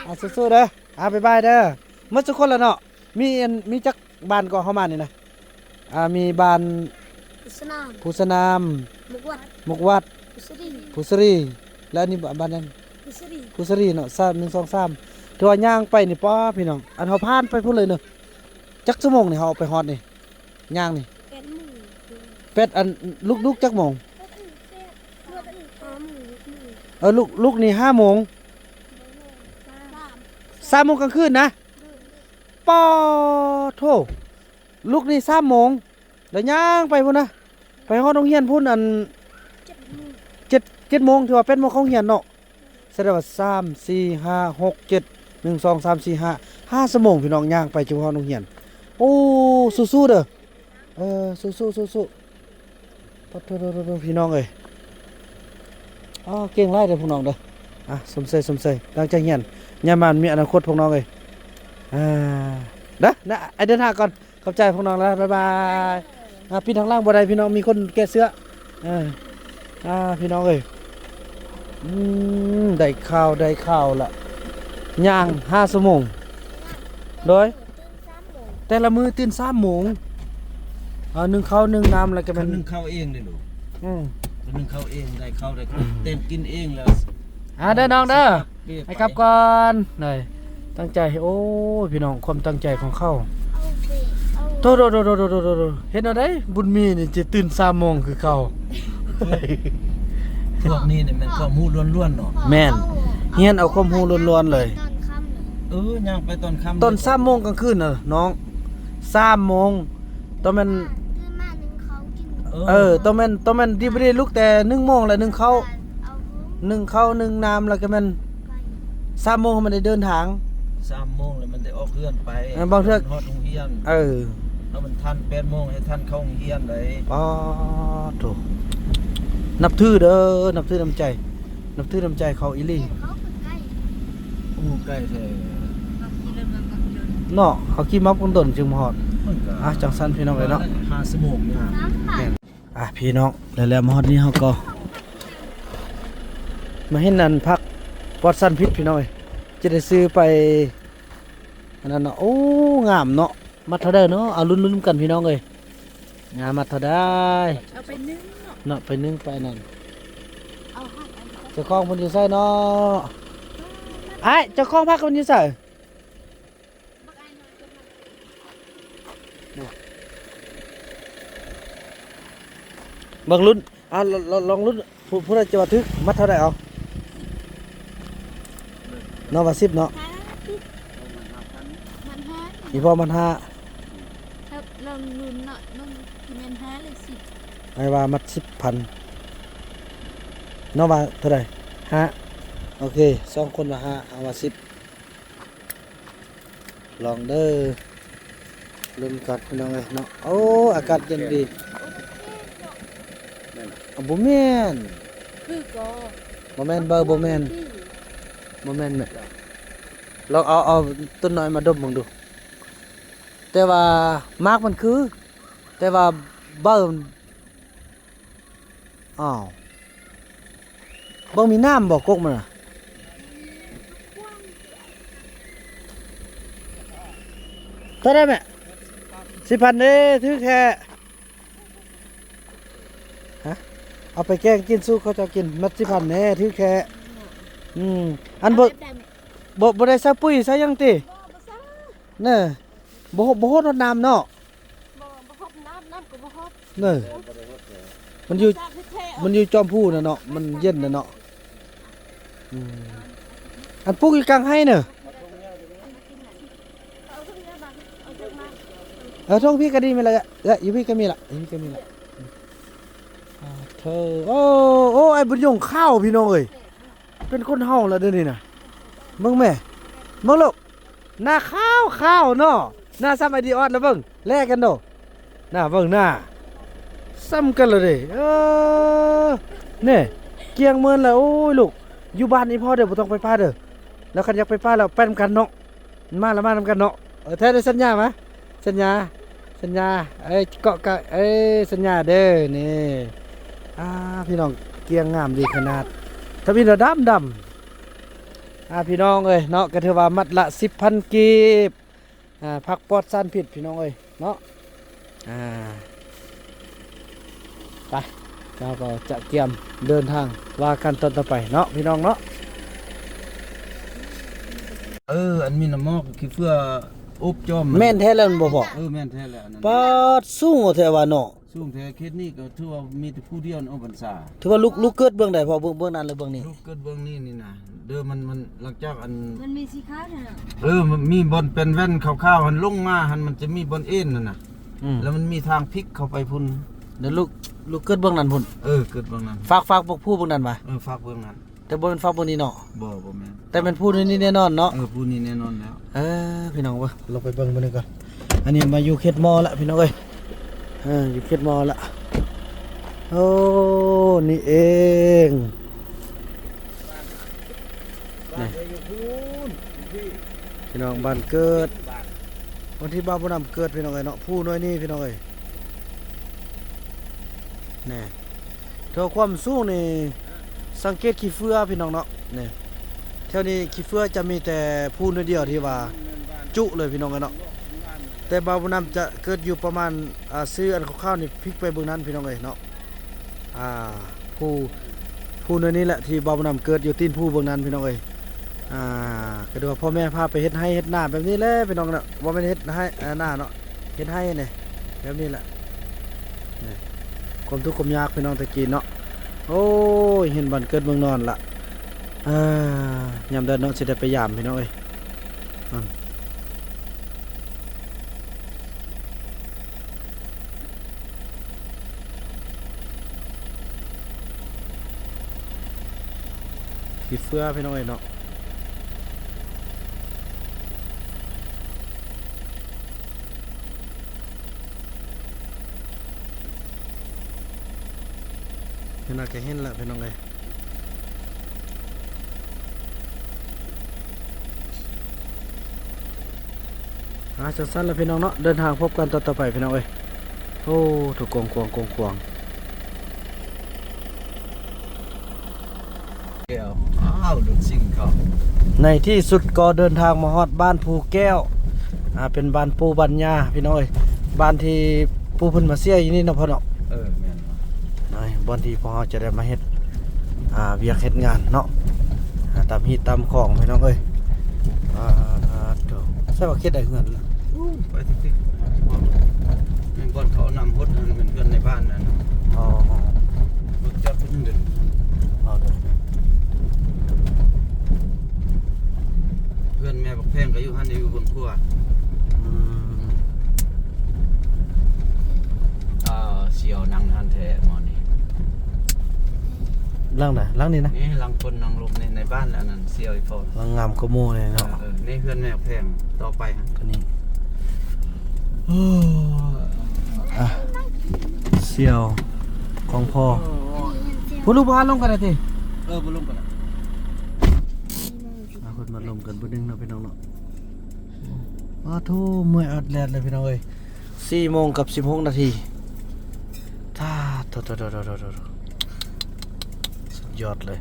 ອ່າ ສູ້ໆເດີ. ອ່າ ບາຍບາຍເດີ. ໝົດທຸກຄົນລະເນາະ? ມີອັນ ມີຈັກບ້ານກໍເຮົາມານີ້ນະ? ອ່າ ມີບ້ານພູສະໜາມ ພູສະໜາມ ໝົກວັດ ໝົກວັດ ພູສະຣີ ພູສະຣີ ແລະ ອັນນີ້ບ້ານຫຍັງ? ພູສະຣີ ພູສະຣີເນາະ. ສາມ ໜຶ່ງ ສອງ ສາມ ຖືວ່າຍ່າງໄປນີ້ ປ້າ ພີ່ນ້ອງ ອັນເຮົາຜ່ານໄປພຸ້ນເລີຍເນາະ. ຈັກຊົ່ວໂມງນີ້ເຮົາອອກໄປຮອດນີ້ ຍ່າງນີ້? ແປດໂມງ ແປດ ອັນ ລຸກ ລຸກຈັກໂມງ? ແປດ ຫ້າໂມງ ຫົກໂມງ. ເອີ ລຸກ ລຸກນີ້ຫ້າໂມງ ສາມ ສາມໂມງກາງຄືນນະ. ປ້າໂທ ລຸກນີ້ສາມໂມງ ແລ້ວຍ່າງໄປພຸ້ນນະ ໄປຮອດໂຮງຮຽນພຸ້ນ ອັນ ເຈັດໂມງ ເຈັດ ເຈັດໂມງ ຖືວ່າແປດໂມງເຂົ້າໂຮງຮຽນເນາະ. ສະແດງວ່າ ສາມ ສີ່ ຫ້າ ຫົກ ເຈັດ ໜຶ່ງ ສອງ ສາມ ສີ່ ຫ້າ ຫ້າຊົ່ວໂມງ ພີ່ນ້ອງ ຍ່າງໄປຈົນຮອດໂຮງຮຽນ. ໂອ້ ສູ້ໆເດີ. ເອີ ສູ້ໆ ສູ້ໆ ປະໂທ ໂທ ໂທ ພີ່ນ້ອງເອີຍ. ອໍ ເກັ່ງຫຼາຍເດີພວກນ້ອງເດີ. ອ່າ ຊົມເຊີຍ ຊົມເຊີຍ ຕັ້ງໃຈຮຽນ ຍາມມາມີອະນາຄົດພວກນ້ອງເອີຍ. ອ່າ ນະ ນະ ອ້າຍເດີນທາງກ່ອນ. ຂອບໃຈພວກນ້ອງຫຼາຍ ບາຍບາຍ. ອ່າ ປິດທາງຫຼັງບໍ່ໄດ້ພີ່ນ້ອງ ມີຄົນແກະເສື້ອ. ເອີ ອ່າ ພີ່ນ້ອງເອີຍ ອືມ ໄດ້ຂ່າວ ໄດ້ຂ່າວລະ ຍ່າງຫ້າຊົ່ວໂມງ. ໂດຍ ແຕ່ລະມື້ຕື່ນສາມໂມງ ເອົາ ໜຶ້ງເຂົ້າ ໜຶ້ງນ້ຳ ແລ້ວກໍແມ່ນ ໜຶ້ງເຂົ້າເອງເດ້ລູກ. ອືມ ໜຶ້ງເຂົ້າເອງ ໄດ້ເຂົ້າ ໄດ້ ອືມ ເຕັມກິນເອງແລ້ວ. ອ່າ ເດີນ້ອງເດີ ໃຫ້ກັບກ່ອນ ໄດ້ ຕັ້ງໃຈ. ໂອ້ຍ ພີ່ນ້ອງ ຄວາມຕັ້ງໃຈຂອງເຂົາ. ໂທ ໂທ ເຮັດແນວໃດບຸນມີນີ້ຈະຕື່ນສາມໂມງຄືເກົ່າ? ພວກນີ້ນີ້ແມ່ນຄວາມຮູ້ລ້ວນໆເນາະ. ແມ່ນ ຮຽນເອົາຄວາມຮູ້ລ້ວນໆເລີຍ. ເອີ ຍ່າງໄປຕອນຄ່ຳ ຕອນສາມໂມງກາງຄືນນະນ້ອງ ສາມໂມງ ຕ້ອງແມ່ນ ຕື່ນມາໜຶ້ງເຂົ້າກິນ. ເອີ ຕ້ອງແມ່ນ ຕ້ອງແມ່ນດີບໍ່ດີລຸກແຕ່ໜຶ່ງໂມງ ແລ້ວໜຶ້ງເຂົ້າ ໜຶ້ງເຂົ້າ ໜຶ້ງນ້ຳ ແລ້ວກໍແມ່ນສາມໂມງ ໃຫ້ມັນໄດ້ເດີນທາງ ສາມໂມງ ແລ້ວມັນໄດ້ອອກເຮືອນໄປ. ເອີ ບາງເທື່ອຮອດໂຮງຮຽນ ເອີ ໃຫ້ມັນທັນແປດໂມງ ໃຫ້ທັນເຂົ້າໂຮງຮຽນໄດ້. ປາໂທ ນັບຖືເດີ ນັບຖືນ້ຳໃຈ ນັບຖືນ້ຳໃຈເຂົາອີ່ຫຼີ. ໂອ້ ໄກແທ້ເນາະ ເຮົາຂີ່ມາບັກດົນຈຶ່ງມາຮອດ. ມັນກໍ ອ່ະ ຈັ່ງຊັ້ນພີ່ນ້ອງເອີຍເນາະ ຫ້າຊົ່ວໂມງນີ້. ແມ່ນ ອ່ະ ພີ່ນ້ອງ ແລ້ວ ແລ້ວມາຮອດນີ້ເຮົາກໍມາເຫັນອັນຜັກປອດສານພິດພີ່ນ້ອງເອີຍ ຈະໄດ້ຊື້ໄປອັນນັ້ນເນາະ. ໂອ້ ງາມເນາະ ມັດເທົ່າໃດເນາະ? ເອົາລຸ້ນໆກັນພີ່ນ້ອງເອີຍ ງາມມັດເທົ່າໃດ? ເອົາໄປໜຶ້ງເນາະ ເນາະ ໄປໜຶ້ງໄປອັນນັ້ນ. ເອົາຫັ້ນ ອັນນີ້ ເຈົ້າຂອງເພິ່ນຢູ່ໃສເນາະ? ອ້າຍ ເຈົ້າຂອງຜັກເພິ່ນຢູ່ໃສ? ເບິ່ງລຸ້ນ ອ່າ ລ- ລ- ລ- ລອງລຸ້ນ ຜູ້ ຜູ້ໃດຈະວ່າຖືກ ມັດເທົ່າໃດເອົາ? ນ້ອງວ່າສິບເນາະ ມັດຫ້າ ອີ່ພໍ່ມັດຫ້າ. ລອງລຸ້ນເນາະ ເບິ່ງຊິແມ່ນຫ້າຫຼືສິບ. ອ້າຍວ່າມັດສິບພັນ ນ້ອງວ່າເທົ່າໃດ? ຫ້າ ໂອເຄ ສອງຄົນວ່າຫ້າ ເອົາວ່າສິບ. ລອງເດີ ລຸ້ນກັນພີ່ນ້ອງເອີຍເນາະ. ໂອ້ ອາກາດເຢັນດີ. ບໍ່ແມ່ນ ຄືກໍ ບໍ່ແມ່ນ ເບົາ ບໍ່ແມ່ນ ບໍ່ແມ່ນແມ່. ລອງເອົາ ເອົາຕົ້ນນ້ອຍມາດົມເບິ່ງດູ. ແຕ່ວ່າໝາກມັນຄື ແຕ່ວ່າເບົາ ອ້າວ ບໍ່ມີນ້ຳບໍ່ ກົກມັນນະ? ເທົ່າໃດແມ່? ສິບພັນເດ້ ຖືກແທ້. ຮະ ເອົາໄປແກງກິນສູ່ເຂົາເຈົ້າກິນ ມັດສິບພັນເດ້ ຖືກແທ້. ອືມ ອັນບໍ່ ບໍ່ ບໍ່ໄດ້ໃສ່ປຸ໋ຍໃສ່ຫຍັງຕິ? ເນີ. ບໍ່ ບໍ່ຮອດ ຮອດນ້ຳເນາະ. ບໍ່ ບໍ່ຮອດນ້ຳ ນ້ຳກໍບໍ່ຮອດ. ເນີ ມັນຢູ່ ມັນຢູ່ຈອມພູນະເນາະ ມັນເຢັນນະເນາະ. ອືມ ອັນປູກຢູ່ກາງໄຮ່ເນີ. ເອີ ທົ່ງພີ້ກໍດີແມ່ນລະ ເອີ ຢູ່ພີ້ກໍມີລະ ຢູ່ພີ້ກໍມີລະ. ອາ ເທີ ໂອ້ ໂອ້ ອ້າຍບຸນຍົງຂາວ ພີ່ນ້ອງເອີຍ. ເປັນຄົນເຮົາລະເດີນີ້ນະ. ເບິ່ງແມ່ ເບິ່ງລູກ ໜ້າຂາວໆເນາະ. ໜ້າສ່ຳໄອດີອອດລະເບິ່ງ ແລກັນໂດ. ໜ້າເບິ່ງໜ້າ ສ່ຳກັນລະເດ້. ເອີ ແນ່ ກຽງເມີນລະ. ໂອ້ຍ ລູກ ຢູ່ບ້ານອີ່ພໍ່ເດີ ບໍ່ຕ້ອງໄປປ່າເດີ. ແລ້ວຄັນຢາກໄປປ່າແລ້ວໄປນຳກັນເນາະ. ມາລະມານຳກັນເນາະ. ເອີ ແທ້ເດີ ສັນຍາມາ ສັນຍາ ສັນຍາ ເອີຍ ເກາະກະ ເອີຍ ສັນຍາເດີ. ນີ້ ອ່າ ພີ່ນ້ອງ ກຽງງາມດີຂະໜາດ ທຳອິດດຳໆ. ອ່າ ພີ່ນ້ອງເອີຍເນາະ ກໍຖືວ່າມັດລະສິບພັນກີບ. ອ່າ ຜັກປອດສານພິດ ພີ່ນ້ອງເອີຍເນາະ. ອ່າ ໄປ ເຮົາກໍຈະກຽມເດີນທາງວ່າກັນຕອນຕໍ່ໄປເນາະ ພີ່ນ້ອງເນາະ. ເອີ ອັນມີນ້ຳໝອກຂີ້ເຟືອອົບຈອມ ແມ່ນແທ້ແລ້ວແມ່ນບໍ່ພໍ່? ເອີ ແມ່ນແທ້ແລ້ວອັນນັ້ນ. ປາດ ສູງແທ້ວ່າເນາະ. ສູງແທ້. ເຂດນີ້ກໍຖືວ່າມີແຕ່ຜູ້ດຽວໃນອອກພັນສາ. ຖືວ່າລູກ ລູກເກີດເບື້ອງໃດພໍ່? ເບື້ອງ ເບື້ອງນັ້ນ ຫຼືເບື້ອງນີ້? ລູກເກີດເບື້ອງນີ້ນີ້ນະ. ເດີ ມັນ ມັນຫຼັງຈາກອັນ ມັນມີສີຂາວເນາະ. ເອີ ມັນມີບ່ອນເປັນແວ່ນຂາວໆຫັ້ນລົງມາຫັ້ນ ມັນຈະມີບ່ອນເອັນຫັ້ນນະ. ອືມ ແລ້ວມັນມີທາງພິກເຂົ້າໄປພຸ້ນ. ແລ້ວລູກ ລູກເກີດເບື້ອງນັ້ນພຸ້ນ? ເອີ ເກີດເບື້ອງນັ້ນ. ຝາກ ຝາກພວກຜູ້ເບື້ອງນັ້ນຫວາ? ເອີ ຝາກເບື້ອງນັ້ນ. ແຕ່ບໍ່ແມ່ນຝາກເບື້ອງນີ້ເນາະ? ບໍ່ ບໍ່ແມ່ນ. ແຕ່ແມ່ນຜູ້ນີ້ແນ່ນອນເນາະ? ເອີ ຜູ້ນີ້ແນ່ນອນແລ້ວ. ເອີ ພີ່ນ້ອງເອີຍ ລົງໄປເບິ່ງມື້ນີ້ກ່ອນ. ອັນນີ້ມາຢູ່ເຂດມໍລະ ພີ່ນ້ອງເອີຍ. ເອີ ຢູ່ເຂດມໍລະ. ໂອ້ ນີ້ເອງ ນີ້ ພີ່ນ້ອງ ບ້ານເກີດ ບ່ອນທີ່ບ່າວບຸນນຳເກີດ ພີ່ນ້ອງເອີຍເນາະ. ພູໜ່ວຍນີ້ ພີ່ນ້ອງເອີຍ ນີ້. ຖ້າຄວາມສູງນີ້ ສັງເກດຂີ້ເຟືອ ພີ່ນ້ອງເນາະ. ນີ້ ແຖວນີ້ຂີ້ເຟືອຈະມີແຕ່ພູໜ່ວຍດຽວທີ່ວ່າຈຸເລີຍ ພີ່ນ້ອງເອີຍເນາະ. ແຕ່ບ່າວບຸນນຳຈະເກີດຢູ່ປະມານ ອ່າ ຊື່ອັນຂາວໆນີ້ ພິກໄປເບິ່ງນັ້ນ ພີ່ນ້ອງເອີຍເນາະ. ອ່າ ພູ ພູໜ່ວຍນີ້ແຫຼະທີ່ບ່າວບຸນນຳເກີດ ຢູ່ຕີນພູເບິ່ງນັ້ນ ພີ່ນ້ອງເອີຍ. ອ່າ ກໍຖືວ່າພໍ່ແມ່ພາໄປເຮັດໄຮ່ເຮັດນາແບບນີ້ແຫຼະ ພີ່ນ້ອງເນາະ. ບໍ່ແມ່ນເຮັດໄຮ່ ເອີ ນາເນາະ ເຮັດໄຮ່ນີ້ ແບບນີ້ແຫຼະ. ນີ້ ຄວາມທຸກຄວາມຍາກ ພີ່ນ້ອງ ແຕ່ກີ້ເນາະ. ໂອ້ຍ ເຫັນບ້ານເກີດເມືອງນອນລະ. ອ່າ ຍາມໃດເນາະ ຊິໄດ້ໄປຢາມ ພີ່ນ້ອງເອີຍ. ອືມ ຂີ້ເຟືອ ພີ່ນ້ອງເອີຍເນາະ. ເຫັນລະກໍເຫັນລະ ພີ່ນ້ອງເອີຍ. ອ່າ ສັ້ນໆລະ ພີ່ນ້ອງເນາະ. ເດີນທາງພົບກັນຕອນຕໍ່ໄປ ພີ່ນ້ອງເອີຍ. ໂອ້ ໂຖ ກວ້າງຂວາງ ກວ້າງຂວາງ. ແກ້ວ ອ້າວ ລົດຊິງເຂົ້າ. ໃນທີ່ສຸດກໍເດີນທາງມາຮອດບ້ານພູແກ້ວ. ອ່າ ເປັນບ້ານປູ່ບ້ານຍ່າ ພີ່ນ້ອງເອີຍ. ບ້ານທີ່ປູ່ເພິ່ນມາເສຍຢູ່ນີ້ເນາະພໍ່ເນາະ. ເອີ ແມ່ນ. ບ່ອນທີ່ພວກເຮົາຈະໄດ້ມາເຮັດ ອ່າ ວຽກເຮັດງານເນາະ. ອ່າ ຕາມຮີດຕາມຂອງ ພີ່ນ້ອງເອີຍ. ອ່າ ໂທ້ ໃສ່ວ່າເຂດໃດເຮືອນ? ໂອ້ ໄປຕິກໆ ແມ່ນບ່ອນເຂົານຳຫົດ ຫັ້ນແມ່ນເຮືອນໃນບ້ານນັ້ນ. ອໍ ອໍ ລົດຈອດພຸ້ນເດີ. ອໍ ໂດຍ. ເຮືອນແມ່ບັກແພງກໍຢູ່ຫັ້ນ ຢູ່ບົນຂົວ. ອືມ ອ່າ ສຽວນັ່ງຫັ້ນແທ້ໝໍນີ້. ຫຼັງໃດ? ຫຼັງນີ້ນະ? ນີ້ຫຼັງຄົນນັ່ງລົມນີ້ ໃນບ້ານ ອັນນັ້ນສຽວອີ່ພໍ. ຫຼັງງາມກວ່າໝູ່ນີ້ເນາະ. ເອີ ນີ້ເຮືອນແມ່ແພງຕໍ່ໄປຫັ້ນ ຕົວນີ້. ໂອ້ ອ່ະ ສຽວຂອງພໍ່. ເອີ ຜູ້ລູກພາລົງກັນໄດ້ຕິ? ເອີ ບໍ່ລົງກັນລະ. ອ່ະ ເພິ່ນມາລົມກັນຜູ້ໜຶ່ງເນາະ ພີ່ນ້ອງເນາະ. ອ້າໂທ້ ເມື່ອຍອອດແລດເລີຍ ພີ່ນ້ອງເອີຍ. ສີ່ໂມງກັບສິບຫົກນາທີ. ທ້າ ໂທ້ໆໆໆ ສຸດຍອດເລີຍ.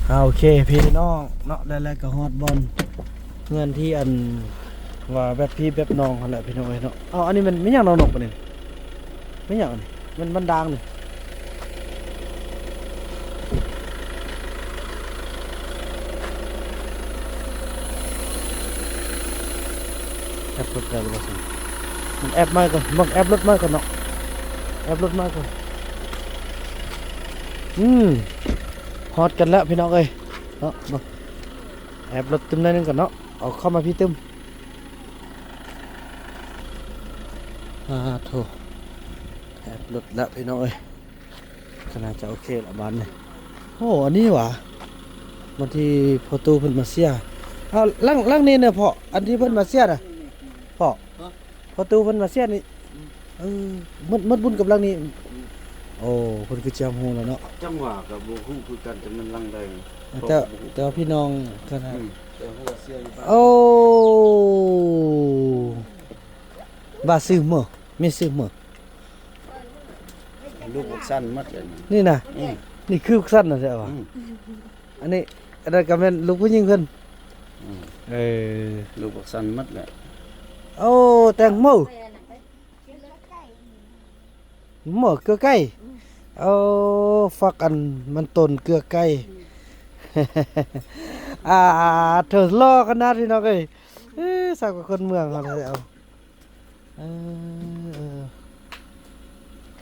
ອ່າ ໂອເຄ ພີ່ນ້ອງເນາະ ແລ້ວ ແລ້ວກໍຮອດບ່ອນເຮືອນທີ່ ອັນ ວ່າແບບພີ່ແບບນ້ອງຫັ້ນແຫຼະ ພີ່ນ້ອງເອີຍເນາະ. ເອົາ ອັນນີ້ແມ່ນ ແມ່ນຫຍັງເນາະ ນົກອັນນີ້? ແມ່ນຫຍັງອັນນີ້? ແມ່ນບັນດາງນີ້. ແອັບລົດໄດ້ຫຼືບໍ່ຊັ້ນ? ມັນແອັບມາກ່ອນ ເບິ່ງແອັບລົດມາກ່ອນເນາະ ແອັບລົດມາກ່ອນ. ອືມ ຮອດກັນແລ້ວພີ່ນ້ອງເອີຍເນາະ. ເບິ່ງແອັບລົດຕື່ມໜ້ອຍໜຶ່ງກ່ອນເນາະ ເອົາເຂົ້າມາພີ້ຕື່ມ. ອາໂທ້ ແອັບລົດແລ້ວພີ່ນ້ອງເອີຍ. ກໍໜ້າຈະໂອເຄລະບາດນີ້. ໂອ້ ອັນນີ້ຫວາ ບາດທີ່ພໍ່ຕູ້ເພິ່ນມາເຊຍ. ເອົາ ຫຼັງ ຫຼັງນີ້ນະພໍ່ ອັນທີ່ເພິ່ນມາເຊຍນະພໍ່ ພໍ່ຕູ້ເພິ່ນມາເຊຍນີ້. ເອີ ໝົດ ໝົດບຸນກັບຫຼັງນີ້. ໂອ້ ເພິ່ນຄືຈະຮູ້ແລ້ວເນາະ. ຈັງຫວະກໍບໍ່ຮູ້ຄືກັນ ຈະແມ່ນຫຼັງໃດ. ແຕ່ ແຕ່ວ່າພີ່ນ້ອງຂະໜາດ ອືມ ແຕ່ຮູ້ວ່າເຊຍຢູ່ບ້ານ. ໂອ້ ວ່າຊື່ເໝີ ມີຊື່ເໝີ. ລູກບັກສັນໝົດເລີຍນີ້ ນີ້ນະ. ອືມ ນີ້ຄືບັກສັນນະແທ້ຫວາ. ອືມ ອັນນີ້ ອັນນັ້ນກໍແມ່ນລູກຜູ້ຍິງເພິ່ນ. ອືມ ເອີ ລູກບັກສັນໝົດແຫຼະ. ໂອ້ ແຕງໂມ ໝໍເກືອໄກ່. ໂອ້ ຝັກອັນມັນຕົ້ນເກືອໄກ່. ອາ ເທີຫຼໍ່ຂະໜາດພີ່ນ້ອງເອີຍ. ເອີ ສ່ຳກັບຄົນເມືອງເຮົາແທ້. ເອີ ເອີ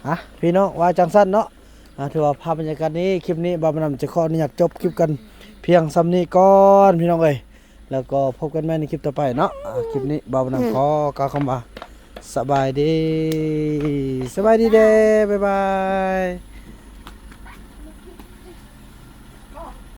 ອ່ະ ພີ່ນ້ອງ ວ່າຈັ່ງຊັ້ນເນາະ. ອ່າ ຖືວ່າພາບບັນຍາກາດນີ້ ຄລິບນີ້ບ່າວບຸນນຳຈະຂໍອະນຸຍາດຈົບຄລິບກັນພຽງສ່ຳນີ້ກ່ອນພີ່ນ້ອງເອີຍ ແລ້ວກໍພົບກັນໃໝ່ໃນຄລິບຕໍ່ໄປເນາະ. ອ່າ ຄລິບນີ້ບ່າວບຸນນຳຂໍກ່າວຄຳວ່າ ສະບາຍດີ ສະບາຍດີເດີ້ ບາຍບາຍ.